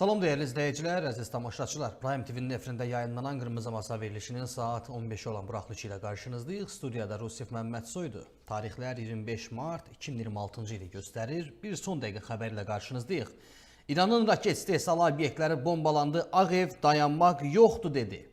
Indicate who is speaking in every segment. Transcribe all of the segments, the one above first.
Speaker 1: Salam dəyərli izləyicilər, əziz tamaşaçılar. Prime TV-nin efirində yayımlanan Qırmızı Masa verilişinin saat 15-i olan buraxılışı ilə qarşınızdayıq. Studiyada Rusif Məmmədsoydur. Tarixlər 25 mart 2026-cı ili göstərir. Bir son dəqiqə xəbər ilə qarşınızdayıq. İranın raket istehsalı obyektləri bombalandı. Ağ Ev dayanmaq yoxdur dedi.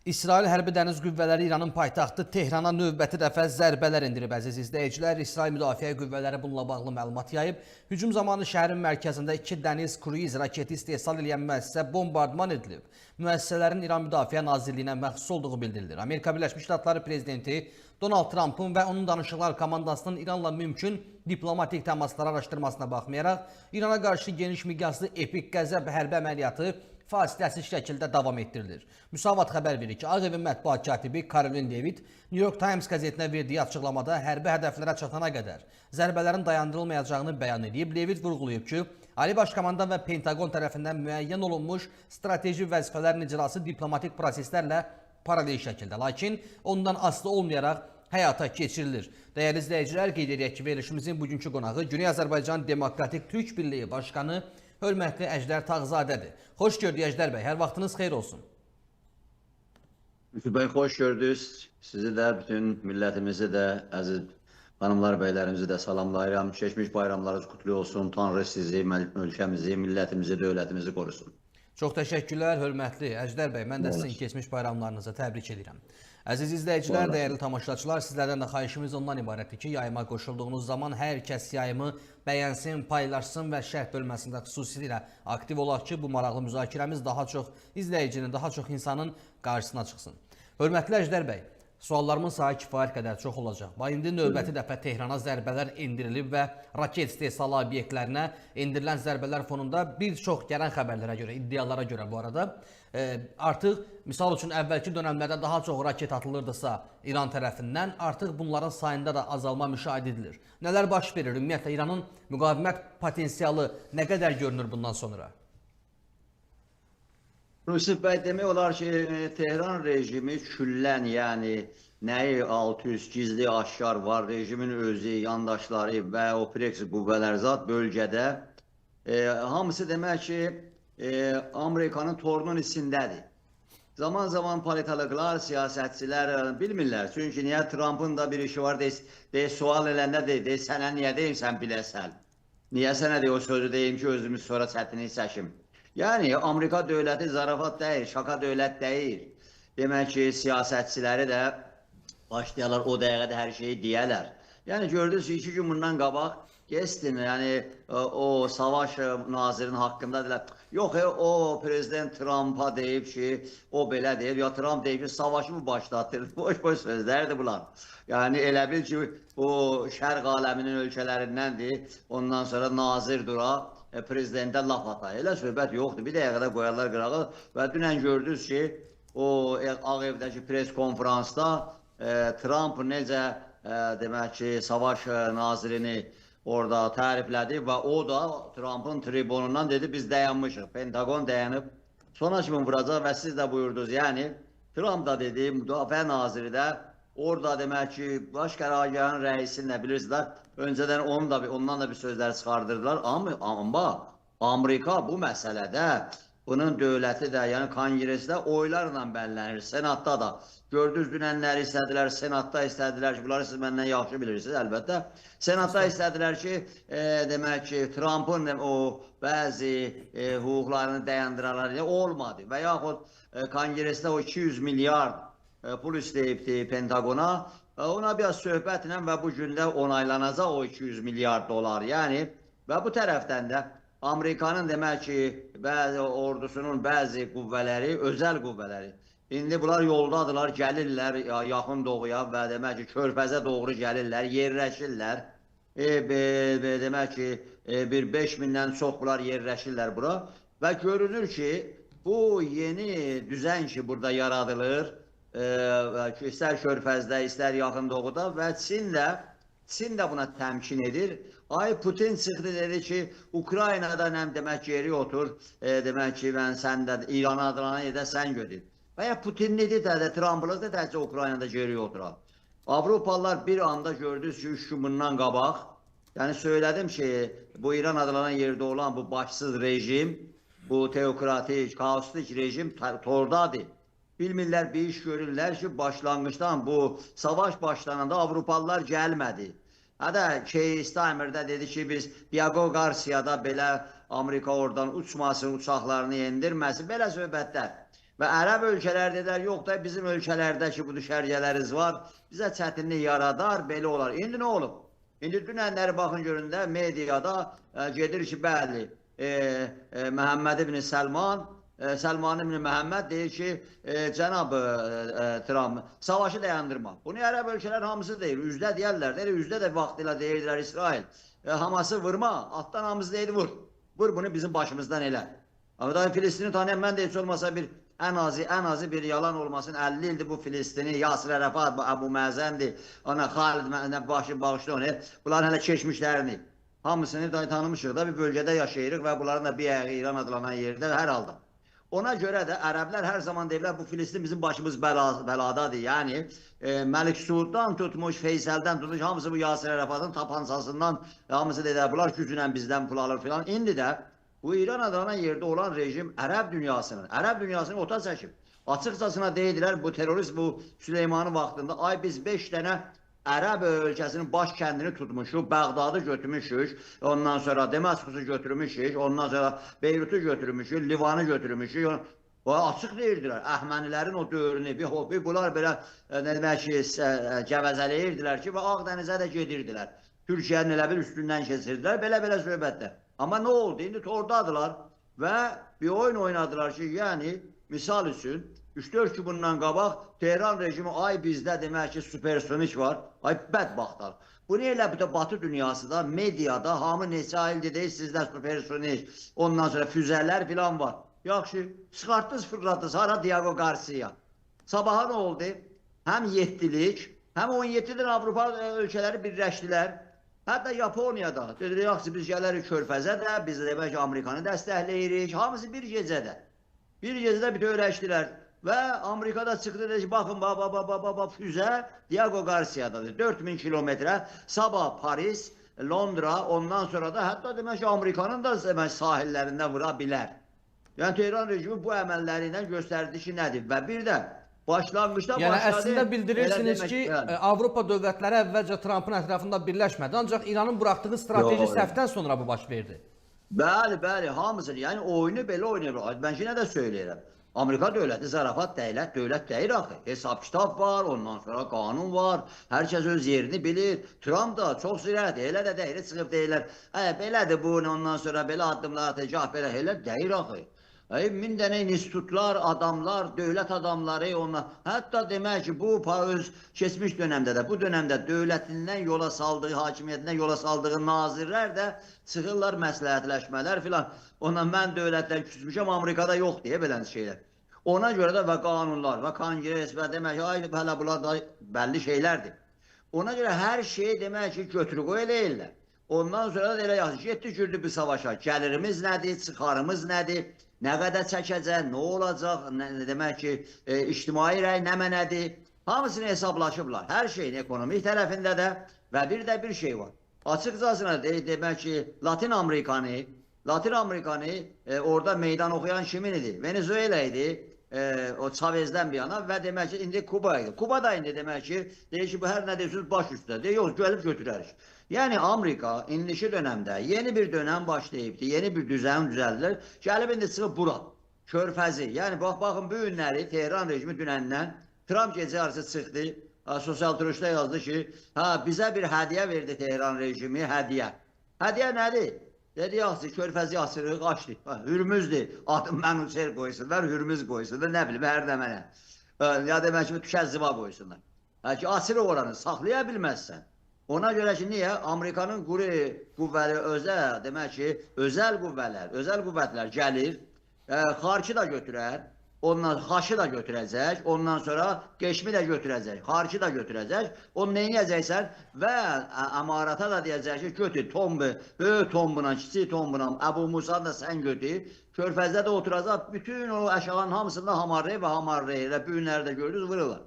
Speaker 1: İsrail Hərbi Dəniz Qüvvələri İranın paytaxtı Tehrana növbəti dəfə zərbələr endirib, əziz izləyicilər. İsrail Müdafiə Qüvvələri bununla bağlı məlumat yayıb. Hücum zamanı şəhərin mərkəzində 2 dəniz kruiz raketi istehsal edən müəssisə bombardman edilib. Müəssisələrin İran Müdafiə Nazirliyinə məxsus olduğu bildirilir. Amerika Birləşmiş Ştatları prezidenti Donald Trumpın və onun danışıqlar komandasının İranla mümkün diplomatik təmasları araşdırmasına baxmayaraq, İrana qarşı geniş miqyaslı epik qəzəb hərbi əməliyyatı fasiləsiz şəkildə davam etdirilir. Müsavat xəbər verir ki, Ağ Evin mətbuat katibi Caroline Levitt New York Times qəzetinə verdiyi açıqlamada hərbi hədəflərə çatana qədər zərbələrin dayandırılmayacağını bəyan edib. Levitt vurğulayıb ki, Ali Başkomandan və Pentagon tərəfindən müəyyən olunmuş strateji vəzifələrin icrası diplomatik proseslərlə paralel şəkildə, lakin ondan asılı olmayaraq həyata keçirilir. Dəyərli izləyicilər, qeyd edək ki, verilişimizin bugünkü qonağı Güney Azərbaycan Demokratik Türk Birliyi Başqanı hörmətli Əjdər Tağızadədir. Xoş gördük Əjdər bəy, hər vaxtınız xeyir olsun.
Speaker 2: Yusuf bəy, xoş gördünüz. Sizi də, bütün millətimizi də, əziz hanımlar, bəylərimizi də salamlayıram. Keçmiş bayramlarınız qutlu olsun. Tanrı sizi, ölkəmizi, millətimizi, dövlətimizi qorusun.
Speaker 1: Çox təşəkkürlər, hörmətli Əjdər bəy. Mən də sizin keçmiş bayramlarınızı təbrik edirəm. Əziz izləyicilər, dəyərli tamaşaçılar, sizlərdən də xahişimiz ondan ibarətdir ki, yayıma qoşulduğunuz zaman hər kəs yayımı bəyənsin, paylaşsın və şərh bölməsində xüsusilə aktiv olaq ki, bu maraqlı müzakirəmiz daha çox izləyicinin, daha çox insanın qarşısına çıxsın. Hörmətli Əjdər bəy, suallarımın sayı kifayət qədər çox olacaq. Bax, indi növbəti dəfə Tehrana zərbələr endirilib və raket istehsalı obyektlərinə endirilən zərbələr fonunda bir çox gələn xəbərlərə görə, iddialara görə bu arada artıq misal üçün əvvəlki dönəmlərdə daha çox raket atılırdısa İran tərəfindən, artıq bunların sayında da azalma müşahidə edilir. Nələr baş verir? Ümumiyyətlə İranın müqavimət potensialı nə qədər görünür bundan sonra?
Speaker 2: Yusuf bəy, demək olar ki, Tehran rejimi küllən, yəni nəyi alt-üst, gizli, aşkar var, rejimin özü, yandaşları və o proksi qüvvələr zat bölgədə hamısı demək ki, Amerikanın torunun içindədir. Zaman zaman politoloqlar, siyasətçilər bilmirlər. Çünki niyə Trumpın da bir işi var, deyir, sual eləndə deyir, sənə niyə deyim, sən biləsən. Niyə sənə deyir, o sözü deyim ki, özümüz sonra çətinlik çəkim. Yəni, Amerika dövləti zarafat deyil, şaka dövlət deyil. Demək ki, siyasətçiləri də başlayarlar o dəqiqədə hər şeyi deyərlər. Yəni, gördünüz ki, 2 gün bundan qabaq Gestin, yəni o savaş nazirinin haqqında dedilər. Yox, o prezident Trumpa deyib ki, o belə deyib, ya Trump deyib ki, savaşı mı başlatır? Boş-boş sözlərdir bunlar. Yəni, elə bil ki, o şərq aləminin ölkələrindəndir, ondan sonra nazir dura, prezidentə laf ata. Elə söhbət yoxdur. Bir dəqiqədə qoyarlar qırağa və dünən gördünüz ki, o Ağ Evdəki pres konferansda Trump necə demək ki, savaş nazirini orada təriflədi və o da Trumpın tribunundan dedi, biz dayanmışıq, Pentagon dayanıb, sona kimi vuracaq və siz də buyurdunuz. Yəni, Trump da dedi, müdafiə naziri də orada demək ki, baş qərargahın rəisini də bilirsiniz, öncədən ondan da bir sözlər çıxardırdılar. Amma Amerika bu məsələdə, bunun dövləti də, yəni Konqresdə oylarla bəllənir, Senatda da. Gördünüz, dünənləri istədilər, Senatda istədilər ki, bunları siz məndən yaxşı bilirsiniz əlbəttə. Senatda istədilər ki, demək ki, Trumpın o bəzi hüquqlarını dayandırarlar, olmadı. Və yaxud Konqresdə o 200 milyard pul istəyibdi Pentagona. Ona biraz söhbətlə və bu gündə onaylanacaq o 200 milyard dolar. Yəni, və bu tərəfdən də Amerikanın demək ki, bəzi ordusunun bəzi qüvvələri, özəl qüvvələri. İndi bunlar yoldadırlar, gəlirlər yaxın doğuya və demək ki, Körfəzə doğru gəlirlər, yerləşirlər. Demək ki, bir 5000-dən çox bunlar yerləşirlər bura. Və görünür ki, bu yeni düzən ki, burada yaradılır, istər Körfəzdə, istər yaxın doğuda və Çin də buna təmkin edir. Ay Putin çıxdı, dedi ki, Ukraynada nəm demək geri otur, demək ki, mən sən də İrana adlanan yerdə sən gödür. Və ya Putin dedi də, Trump'lı da təkcə Ukraynada geri oturar. Avropalılar bir anda gördünüz ki, 3 gün bundan qabaq, Yəni söylədim ki, bu İran adlanan yerdə olan bu başsız rejim, Bu teokratik, kaostik rejim tordadır. Bilmirlər, bir iş görürlər ki, başlanğıcdan bu savaş başlananda Avropalılar gəlmədi. Hətta Keir Starmer də dedi ki, biz Diego Garcia'da belə Amerika oradan uçmasın, uçaqlarını endirməsin, belə söhbətlər. Və ərəb ölkələr dedilər, yox da bizim ölkələrdə ki, bu düşərgələriniz var, bizə çətinlik yaradar, belə olar. İndi nə olub? İndi dünənləri baxın görün də mediada gedir ki, bəli, Məhəmməd ibn Səlman, Səlman ibn Məhəmməd deyir ki, cənab Trump, savaşı dayandırma. Bunu ərəb ölkələr hamısı deyir, üzdə deyərlər, deyir, üzdə də vaxtilə deyirdilər İsrail. Haması vurma, altdan hamısı deyir, vur. Vur bunu bizim başımızdan elə. Amma da Filistini tanıyan mən də heç olmasa bir ən azı bir yalan olmasın, 50 ildir bu Filistini, Yasir Ərəfat, Əbu Məzəndir, ana Xalid, başı bağışlı onu, bunların hələ keçmişlərini. Hamısını da tanımışıq da, bir bölgədə yaşayırıq və bunların da bir ayağı İran adlanan yerdə hər halda. Ona görə də ərəblər hər zaman deyirlər, bu Filistin bizim başımız bəladadır. Yəni, Məlik Suuddan tutmuş, Feysəldən tutmuş, hamısı bu Yasir Ərəfatın tapansasından, hamısı deyirlər, bunlar gücünə bizdən pul alır filan. İndi də bu İran adlanan yerdə olan rejim ərəb dünyasını ota çəkib. Açıqcasına deyirdilər, bu terörist bu Süleymanın vaxtında, ay biz 5 dənə ərəb ölkəsinin baş kəndini tutmuşuq, Bəğdadı götürmüşük, ondan sonra Damaskusu götürmüşük, ondan sonra Beyrutu götürmüşük, Livanı götürmüşük. Açıq deyirdilər, Əhmənilərin o dövrünü, bir bunlar belə nə demək ki, gəvəzələyirdilər ki, və Ağdənizə də gedirdilər. Türkiyənin elə bir üstündən keçirdilər, belə-belə söhbətlər. Amma nə oldu? İndi tordadılar və bir oyun oynadılar ki, yəni, misal üçün, 3-4 gün bundan qabaq Tehran rejimi, ay bizdə demək ki, supersonik var, ay bədbəxtlar. Bunu elə bu da Batı dünyası da, mediada hamı neçə ildir deyir, sizdə supersonik, ondan sonra füzələr filan var. Yaxşı, çıxartdınız, fırlatdınız, hara Diego Garcia. Sabaha nə oldu? Həm 7-lik, həm 17-dən Avropa ölkələri birləşdilər. Hətta Yaponiyada, dedilər, yaxşı, biz gələrik Körfəzə də, biz demək ki, Amerikanı dəstəkləyirik, hamısı bir gecədə. Bir gecədə bütövləşdilər. Və Amerikada çıxdı, dedi ki, baxın, bax, füzə Diego Garcia'dadır. 4000 kilometrə, sabah Paris, Londra, ondan sonra da hətta demək ki, Amerikanın da demək, sahillərindən vura bilər. Yəni, Tehran rejimi bu əməlləri ilə göstərdi ki, nədir? Və bir də başlanğıcda
Speaker 1: yəni,
Speaker 2: başladı.
Speaker 1: Əslində bildirirsiniz ki, Avropa dövlətləri əvvəlcə Trumpın ətrafında birləşmədi, ancaq İranın buraxdığı strateji səhvdən sonra bu baş verdi.
Speaker 2: Bəli, bəli, hamısını. Yəni, oyunu belə oynayır. Mən yenə də söyləyirəm. Amerika dövləti zarafat deyil, dövlət deyil axı. Hesab kitab var, ondan sonra qanun var, hər kəs öz yerini bilir. Trump da çox zirəkdir, elə də deyil, çıxıb deyirlər, belədir bu, ondan sonra belə addımlar atacaq, belə, elə deyil axı. Min dənə institutlar, adamlar, dövlət adamları, onlar. Hətta demək ki, bu öz keçmiş dönəmdə də, bu dönəmdə dövlətindən yola saldığı, hakimiyyətindən yola saldığı nazirlər də çıxırlar məsləhətləşmələr filan. Ondan mən dövlətdən küsmüşəm, Amerikada yox deyə belə şeylər. Ona görə də və qanunlar və konqres və demək ki, ay, hələ bunlar da bəlli şeylərdir. Ona görə hər şey demək ki, götür-qoy eləyirlər. Ondan sonra da elə yaxşı, getdi gürdü bir savaşa. Gəlirimiz nədir, çıxarımız nədir, nə qədər çəkəcək, nə olacaq, demək ki, ictimai rəy nə mənədir. Hamısını hesablaşıblar. Hər şeyin ekonomik tərəfində də və bir də bir şey var. Açıqcasına demək ki, Latin Amerikanı orada meydan oxuyan kimin idi? Venezuela idi. O Chavez'dən bir yana və demək ki, indi Kuba idi. Kuba da indi demək ki, deyir ki, bu hər nə deyirsiniz baş üstə. Deyir, yox, gəlib götürərik. Yəni, Amerika indiki dönəmdə yeni bir dönəm başlayıbdı, yeni bir düzən düzəldir. Gəlib indi çıxıb bura, Körfəzi. Yəni, baxın, bu günləri Tehran rejimi dünəndən Trump gecə yarısı çıxdı, sosial turistdə yazdı ki, bizə bir hədiyyə verdi Tehran rejimi, hədiyyə. Hədiyyə nədir? Dedi, yaxşı, Körfəzi açırıq, açdı. Hürmüzdür, adım Mənuçer qoysunlar, Hürmüz qoysunlar, nə bilim, hər də mənə. Ya demək ki, Tükəzziba qoysunlar. Ki, açırıq oranı, saxlaya bilməzsən. Ona görə ki, niyə? Amerikanın quru qüvvələri özəl, demək ki, özəl qüvvələr, özəl qüvvətlər gəlir, Xarki da götürər, ondan Xaşı da götürəcək, ondan sonra Qeşmi də götürəcək, Xarki da götürəcək, onu nə edəcəksən və əmarata da deyəcək ki, götür Tombu, böyük Tombuna, kiçik Tombuna, Əbu Musanı da sən götür, Körfəzdə də oturacaq, bütün o əşyaların hamısında hamarlayır və hamarlayır, elə bu günləri də gördünüz, vururlar.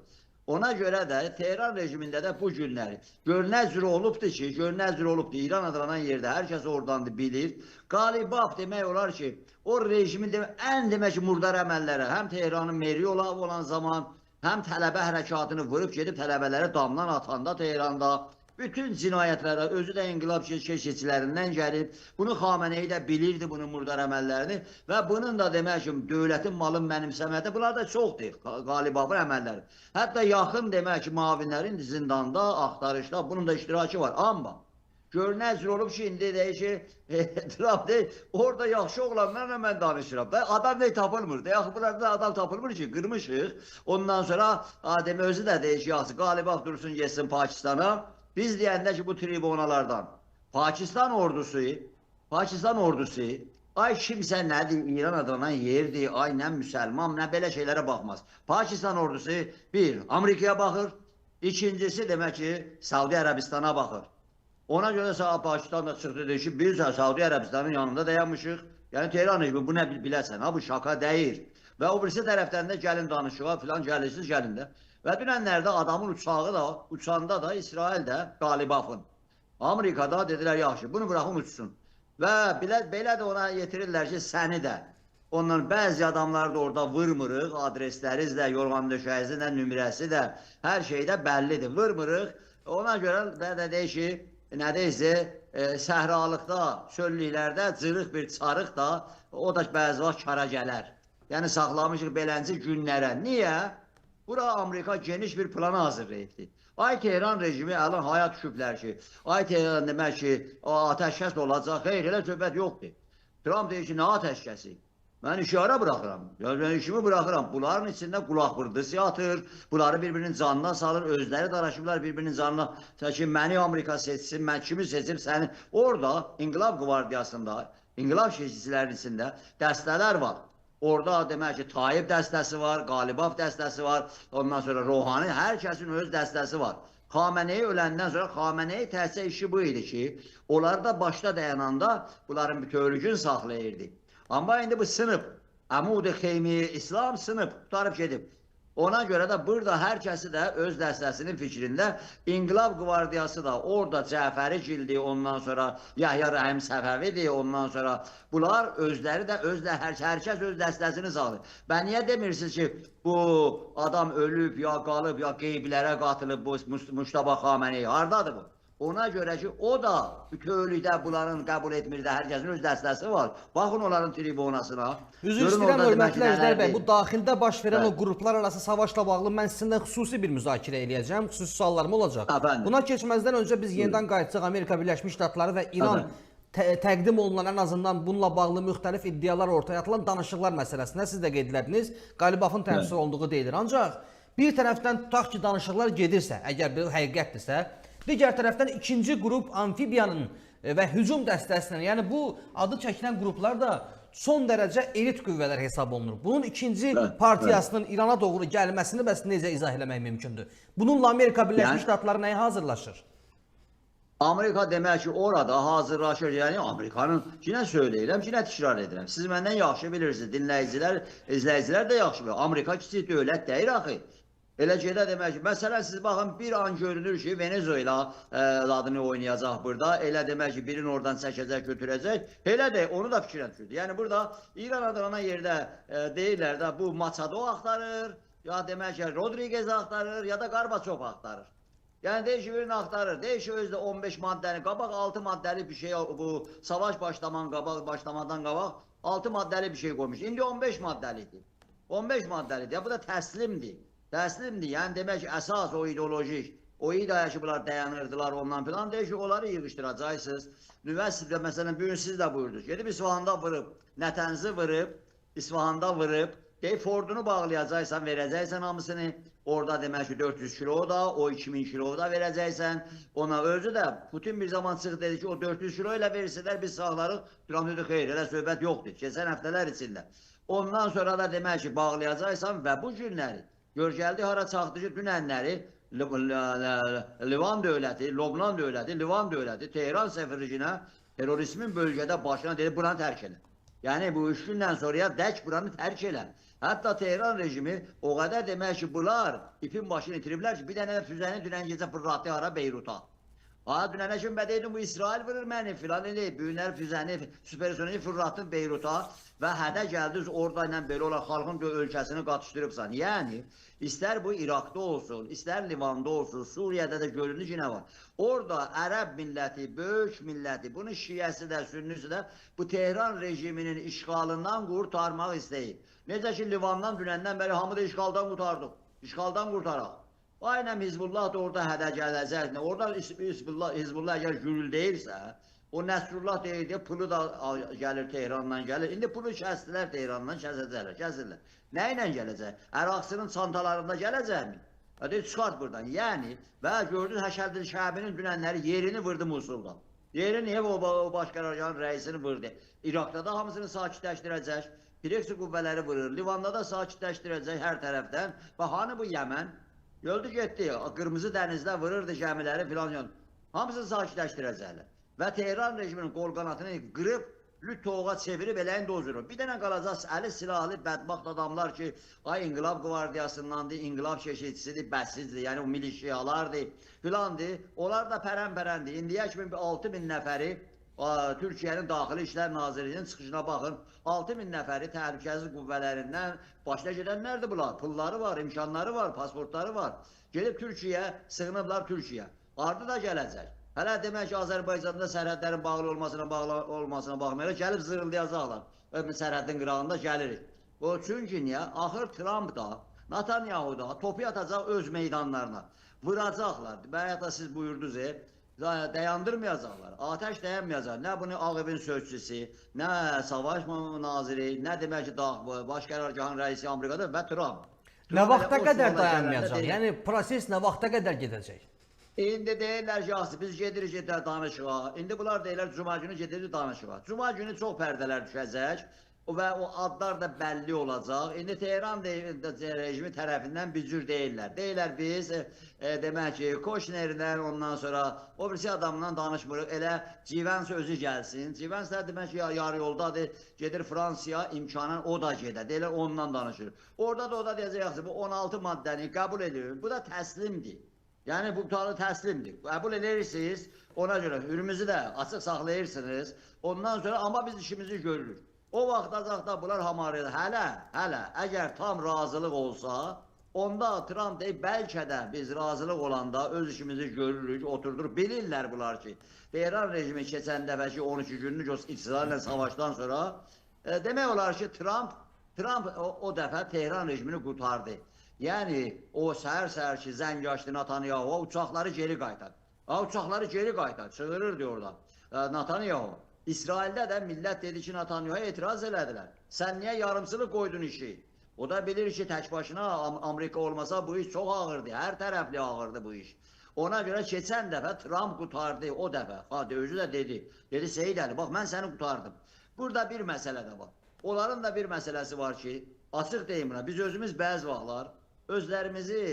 Speaker 2: Ona görə də Tehran rejimində də bu günləri görünən cür olubdur ki, görünən cür olubdur. İran adlanan yerdə hər kəs oradandır, bilir. Qalibaf demək olar ki, o rejimin ən demək ki, murdar əməllərə, həm Tehranın meri olan zaman, həm tələbə hərəkatını vurub gedib tələbələri damdan atanda Tehranda, bütün cinayətlərə, özü də inqilab keşikçilərindən gəlib. Bunu Xameneyi də bilirdi, bunun murdar əməllərini və bunun da demək ki, dövlətin malın mənimsəmədə, bunlar da çoxdur Qalibafın əməlləri. Hətta yaxın demək ki, müavinlərin zindanda, axtarışda bunun da iştirakı var. Amma görünən cür olub ki, indi deyir ki, Trump deyir, orada yaxşı oğlanlarla mən danışıram. Da, adam deyir, tapılmır. Deyir, axı burada adam tapılmır ki, qırmışıq. Ondan sonra demək, özü də deyir ki, yaxşı, Qalibaf dursun, getsin Pakistana. Biz deyəndə ki, bu tribunalardan Pakistan ordusu, ay kimsə nədir, İran adlanan yerdir, ay nə müsəlman, nə belə şeylərə baxmaz. Pakistan ordusu bir, Amerikaya baxır, ikincisi demək ki, Saudi Ərəbistana baxır. Ona görə Pakistan da çıxdı, deyir ki, biz Saudi Ərəbistanın yanında dayanmışıq. Yəni Tehran rejimi bu nə biləsən, ha, bu şaka deyil. Və o birisi tərəfdən də gəlin danışığa filan gəlirsiniz, gəlin də. Və dünənlərdə adamın uçağı da, uçanda da İsrail də Qalibafın. Amerikada dedilər, yaxşı, bunu bıraxın uçsun. Və belə də ona yetirirlər ki, səni də. Ondan bəzi adamlar da orada vurmurıq, adresləri də, yorğan döşəyisi də, nömrəsi də, hər şey də bəllidir, vurmurıq. Ona görə də deyir ki, nə deyirsə, səhralıqda, çöllüklərdə cırıq bir çarıq da, o da bəzi vaxt kara gələr. Yəni, saxlamışıq beləncə günlərə. Niyə? Bura Amerika geniş bir planı hazırlayıbdı. Ay Tehran rejimi əlan haya düşüblər ki, ay Tehran demək ki, atəşkəs olacaq. Xeyr, elə söhbət yoxdur. Trump deyir ki, nə atəşkəsi? Mən işi ara bıraxıram. Yəni, mən işimi bıraxıram. Bunların içində qulaq vırdısı atır, bunları bir-birinin canına salır, özləri daraşıblar bir-birinin canına. Sən ki, məni Amerika seçsin, mən kimi seçim, səni. Orada İnqilab Qvardiyasında, İnqilab keşikçilərinin içində dəstələr var. Orada demək ki, Tayyip dəstəsi var, Qalibaf dəstəsi var, ondan sonra Rohani, hər kəsin öz dəstəsi var. Xameneyi öləndən sonra Xameneyi təhsil işi bu idi ki, onlar da başda dayananda bunların bütövlüyünü saxlayırdı. Amma indi bu sınıb, Əmud-i Xeymi İslam sınıb, qutarıb gedib. Ona görə də burada hər kəsi də öz dəstəsinin fikrində İnqilab Qvardiyası da orada Cəfəri Gildi, ondan sonra Yahya Rəhim Səfəvidir, ondan sonra bunlar özləri də özlə, hər kəs öz dəstəsini saxlayır. Və niyə demirsiniz ki, bu adam ölüb, ya qalıb, ya qeybilərə qatılıb bu Mujtaba Xameneyi, hardadır bu? Ona görə ki, o da bütövlükdə bunların qəbul etmir də, hər kəsin öz dəstəsi var. Baxın onların tribunasına.
Speaker 1: Üzr istəyirəm, hörmətli Əjdər bəy, bu daxildə baş verən o qruplar arası savaşla bağlı mən sizinlə xüsusi bir müzakirə eləyəcəm, xüsusi suallarım olacaq.
Speaker 2: Efendim.
Speaker 1: Buna keçməzdən öncə biz yenidən qayıtsaq Amerika Birləşmiş Ştatları və İran təqdim olunan, ən azından bununla bağlı müxtəlif iddialar ortaya atılan danışıqlar məsələsinə siz də qeyd elədiniz. Qalibafın təmsil olunduğu deyilir. Ancaq bir tərəfdən tutaq ki, danışıqlar gedirsə, əgər bu həqiqətdirsə, digər tərəfdən ikinci qrup amfibiyanın və hücum dəstəsinin, yəni bu adı çəkilən qruplar da son dərəcə elit qüvvələr hesab olunur. Bunun ikinci partiyasının İrana doğru gəlməsini bəs necə izah eləmək mümkündür? Bununla Amerika Birləşmiş Ştatları nəyə hazırlaşır?
Speaker 2: Amerika demək ki, orada hazırlaşır. Yəni Amerikanın, yenə söyləyirəm, yenə təkrar edirəm. Siz məndən yaxşı bilirsiniz, dinləyicilər, izləyicilər də yaxşı bilir. Amerika kiçik dövlət deyil axı. Elə gedə demək ki, məsələn, siz baxın, bir an görünür ki, Venezuela adını oynayacaq burada. Elə demək ki, birini oradan çəkəcək, götürəcək. Elə də onu da fikrə düşürdü. Yəni burada İran adlanan yerdə deyirlər də bu Maçado axtarır, ya demək ki, Rodriguez axtarır, ya da Qarbaçov axtarır. Yəni deyir ki, birini axtarır. Deyir ki, özü də 15 maddəni qabaq, 6 maddəli bir şey, bu savaş başlamadan qabaq 6 maddəli bir şey qoymuş. İndi 15 maddəlidir. 15 maddəlidir. Ya, bu da təslimdir. Təslimdir. Yəni demək ki, əsas o ideolojik, o idaya ki, bunlar dayanırdılar ondan filan, deyir ki, onları yığışdıracaqsınız. Nüvə sizdə, məsələn, bugün siz də buyurdunuz. Gedib İsfahanda vurub, Nətənzi vurub, İsfahanda vurub, deyir, Fordunu bağlayacaqsan, verəcəksən hamısını. Orada demək ki, 400 kilo da, o 2000 kilo da verəcəksən. Ona özü də Putin bir zaman çıxdı, dedi ki, o 400 kilo ilə versələr biz sağlarıq. Trump dedi, xeyr, elə söhbət yoxdur. Keçən həftələr içində. Ondan sonra da demək ki, bağlayacaqsan və bu günləri gör gəldi hara çatdı ki, dünənləri Livan dövləti, Lobnan dövləti, Livan dövləti, Tehran səfirliginə terrorizmin bölgədə başına dedi, buranı tərk edin. Yəni bu 3 gündən sonraya dək buranı tərk elə. Hətta Tehran rejimi o qədər demək ki, bunlar ipin başını itiriblər ki, bir dənə füzəni dünən gecə fırlatdı hara Beyruta. Ha, dünənə kimi mən deyirdim, bu İsrail vurur məni filan eləyib. Bu günlər füzəni, süpersoniki fırlatdı Beyruta və hədə gəldi orada ilə belə olar xalqın ölkəsini qatışdırıbsan. Yəni, istər bu İraqda olsun, istər Livanda olsun, Suriyədə də göründü ki, nə var. Orada ərəb milləti, böyük milləti, bunun şiəsi də, sünnüsü də bu Tehran rejiminin işğalından qurtarmaq istəyir. Necə ki, Livandan dünəndən bəri hamı da işğaldan qurtardıq, işğaldan qurtaraq. Aynən Hizbullah da orada hədə gələcək. Orada Hizbullah əgər gürüldəyirsə, o Nəsrullah deyirdi, pulu da gəlir Tehrandan gəlir. İndi pulu kəsdilər Tehrandan, kəsəcəklər, kəsirlər. Nə ilə gələcək? Əraqçının çantalarında gələcəkmi? Deyir, çıxart buradan. Yəni, və gördünüz, Həşəddin Şəbinin dünənləri yerini vurdu Musulda. Yerini o baş qərargahın rəisini vurdu. İraqda da hamısını sakitləşdirəcək. Pireksi qüvvələri vurur. Livanda da sakitləşdirəcək hər tərəfdən. Və hani bu Yəmən? Gördü getdi, Qırmızı dənizdə vururdu gəmiləri filan. Hamısını sakitləşdirəcəklər. Və Tehran rejiminin qol qanatını qırıb, lütoğa çevirib eləyin dozurur. Bir dənə qalacaq əli silahlı bədbəxt adamlar ki, ay İnqilab Qvardiyasındandır, İnqilab keşikçisidir, bəsizdir, yəni o milisiyalardır filandır. Onlar da pərən-pərəndir. İndiyə kimi 6000 nəfəri Türkiyənin Daxili İşlər Nazirliyinin çıxışına baxın. 6000 nəfəri təhlükəsizlik qüvvələrindən başına gedənlərdir bunlar. Pulları var, imkanları var, pasportları var. Gedib Türkiyə, sığınıblar Türkiyə. Ardı da gələcək. Hələ demək ki, Azərbaycanda sərhədlərin bağlı olmasına baxmayaraq gəlib zırıldayacaqlar. Sərhədin qırağında gəlirik. O çünki niyə? Axır Trump da, Netanyahu da topu atacaq öz meydanlarına. Vuracaqlar. Bayaq da siz buyurdunuz, dayandırmayacaqlar, atəş dayanmayacaq. Nə bunu Ağ Evin sözçüsü, nə Savaş Naziri, nə demək ki, Baş Qərargahın rəisi Amerikada və Trump.
Speaker 1: Nə vaxta qədər dayanmayacaq? Yəni, proses nə vaxta qədər gedəcək?
Speaker 2: İndi deyirlər ki, biz gedirik danışığa. İndi bunlar deyirlər, cuma günü gedirik danışığa. Cuma günü çox pərdələr düşəcək və o adlar da bəlli olacaq. İndi Tehran rejimi tərəfindən bir cür deyirlər. Deyirlər biz, demək ki, Koşnerdən ondan sonra o birisi adamdan danışmırıq. Elə Civens özü gəlsin. Civens də demək ki, yarı yoldadır, gedir Fransaya, imkanın o da gedə. Deyirlər ondan danışır. Orada da o da deyəcək, yaxşı, bu 16 maddəni qəbul edilir. Bu da təslimdir. Yəni bu təslimdir. Qəbul edirsiniz, ona görə hürümüzü də açıq saxlayırsınız. Ondan sonra amma biz işimizi görürük. O vaxtacaq da bunlar hamarıydı. Hələ, əgər tam razılıq olsa, onda Trump deyib, bəlkə də biz razılıq olanda öz işimizi görürük, oturduruq. Bilirlər bunlar ki, Tehran rejimi keçən dəfəki 12 günlük o İsraillə savaşdan sonra, demək olar ki, Trump o dəfə Tehran rejimini qurtardı. Yəni, o səhər-səhər ki, zəng açdı Netanyahu, uçaqları geri qaytar. Uçaqları geri qaytar, çığırırdı orada Netanyahu. İsraildə də millət dedi ki, Netanyahuya etiraz elədilər. Sən niyə yarımçılıq qoydun işi? O da bilir ki, tək başına Amerika olmasa bu iş çox ağırdı. Hər tərəfli ağırdı bu iş. Ona görə keçən dəfə Trump qurtardı o dəfə. Ha, özü də dedi. Dedi, Seyid Əli, bax mən səni qurtardım. Burada bir məsələ də var. Onların da bir məsələsi var ki, açıq deyim buna, biz özümüz bəzi vaxtlar özlərimizi,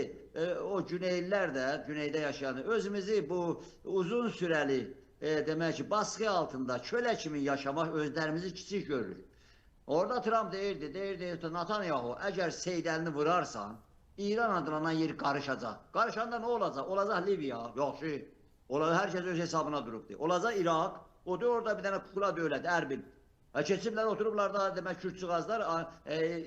Speaker 2: o güneylilər də, güneydə yaşayan, özümüzü bu uzun sürəli, demək ki, baskı altında kölə kimi yaşamaq özlərimizi kiçik görürük. Orada Trump deyirdi, Netanyahu, əgər Seyid Əlini vurarsan, İran adlanan yer qarışacaq. Qarışanda nə olacaq? Olacaq Libiya, yaxşı. Olacaq, hər kəs öz hesabına durubdur. Olacaq İraq, o da orada bir dənə kukla dövlət, Ərbil. Keçiblər, oturublar da, demək, Kürtçüğazlar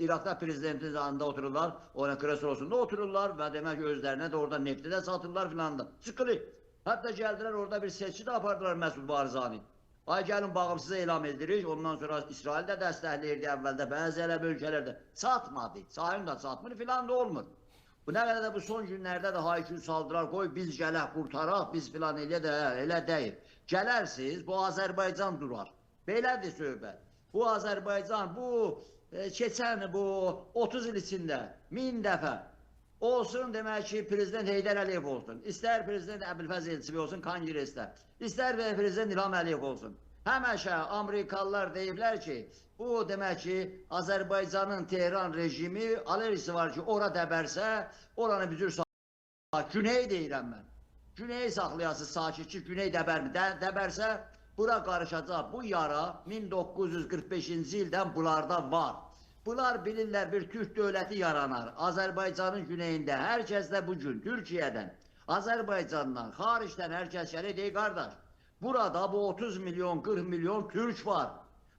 Speaker 2: İraqda prezidentin yanında otururlar, onun kresolosunda otururlar və demək özlərinə də orada nefti də satırlar filan da. Çıxırıq. Hətta gəldilər orada bir seçki də apardılar Məsud Barzani. Ay gəlin bağımsız elam edirik, ondan sonra İsrail də dəstəkləyirdi əvvəldə, bəzi ərəb ölkələrdə. Çatmadı, çayın da çatmır filan da olmur. Bu nə qədər də bu son günlərdə də haykül saldılar, qoy biz gələk, qurtaraq, biz filan elə də elə deyil. Gələrsiz, bu Azərbaycan durar. Belədir söhbət. Bu Azərbaycan, bu keçən bu 30 il içində 1000 dəfə olsun demək ki, Prezident Heydər Əliyev olsun, istər Prezident Əbülfəz Elçibəy olsun Konqresdə, istər Prezident İlham Əliyev olsun. Həmişə Amerikalılar deyiblər ki, bu demək ki, Azərbaycanın Tehran rejimi alerjisi var ki, ora dəbərsə, oranı bir cür saxlayır. Güney deyirəm mən. Güneyi saxlayasız sakit ki, güney dəbərmi? Dəbərsə, Bura qarışacaq. Bu yara 1945-ci ildən bunlarda var. Bunlar bilirlər bir Türk dövləti yaranar. Azərbaycanın güneyində hər kəs də bu gün Türkiyədən, Azərbaycandan, xaricdən hər kəs gəlir, deyir qardaş, burada bu 30 milyon, 40 milyon Türk var.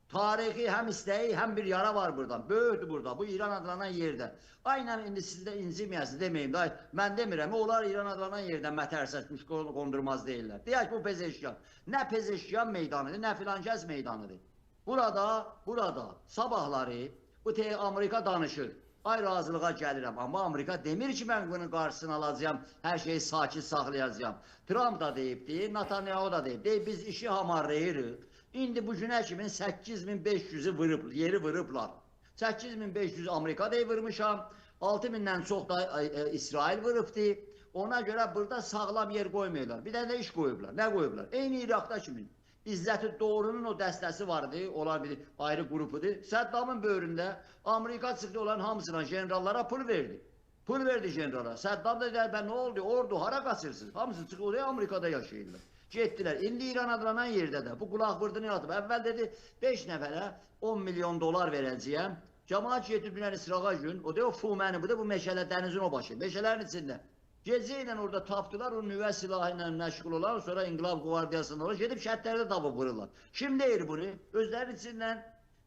Speaker 2: Tarixi həm istəyi, həm bir yara var buradan. Böyükdür burada, bu İran adlanan yerdə. Aynən indi siz də inciməyəsiniz deməyim. Day, mən demirəm, onlar İran adlanan yerdə mətərsəz kuş qondurmaz deyirlər. Deyək bu Pezeşkiyan. Nə Pezeşkiyan meydanıdır, nə filankəs meydanıdır. Burada sabahları bu Amerika danışır. Ay razılığa gəlirəm, amma Amerika demir ki, mən bunun qarşısını alacağam, hər şeyi sakit saxlayacağam. Trump da deyibdi, Netanyahu da deyib. Deyib, biz işi hamarlayırıq. İndi bu günə kimi 8500-ü vurub, yeri vurublar. 8500 Amerika deyib vurmuşam, 6000-dən çox da İsrail vurubdu. Ona görə burada sağlam yer qoymuyorlar. Bir dənə də iş qoyublar. Nə qoyublar? Eyni İraqda kimi. İzzəti Doğru'nun o dəstəsi vardı, onlar bir ayrı qrupudur. Səddamın böyründə Amerika çıxdı olan hamısına, generallara pul verdi. Pul verdi generala. Səddam da dedi, nə oldu? Ordu hara qaçırsınız? Hamısı çıxdı oraya, Amerikada yaşayırlar. Getdilər. İndi İran adlanan yerdə də bu qulaq vurdunu atıb. Əvvəl dedi 5 nəfərə 10 milyon dolar verəcəyəm. Camaat getdi dünən İsrağa gün. O deyir o Fuməni, bu da bu meşələr dənizin o başı. Meşələrin içində. Gecə ilə orada tapdılar, o nüvə silahı ilə məşğul olan, sonra İnqilab Qvardiyasında olan, gedib şəhərlərdə tapıb vururlar. Kim deyir bunu? Özlərinin içindən.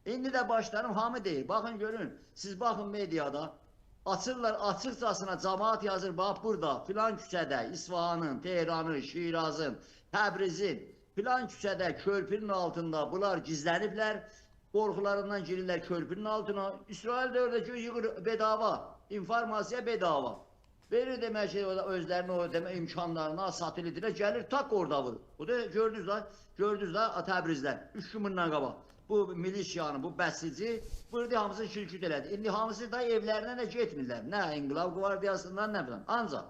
Speaker 2: İndi də başlarım hamı deyir. Baxın görün, siz baxın mediada. Açırlar açıqcasına camaat yazır, bax burada filan küçədə İsfahanın, Tehranın, Şirazın, Təbrizin filan küçədə körpünün altında bunlar gizləniblər. Qorxularından girirlər körpünün altına. İsrail də orada yığır bedava, informasiya bedava. Verir demək ki, özlərinin o demək imkanlarına, satelitinə gəlir, tak orada vurur. O da gördünüz da, gördünüz da Təbrizdə 3 gün bundan qabaq. Bu milisiyanı, bu bəsici burada hamısını şirkət elədi. İndi hamısı da evlərinə də getmirlər. Nə İnqilab Qvardiyasından, nə filan. Ancaq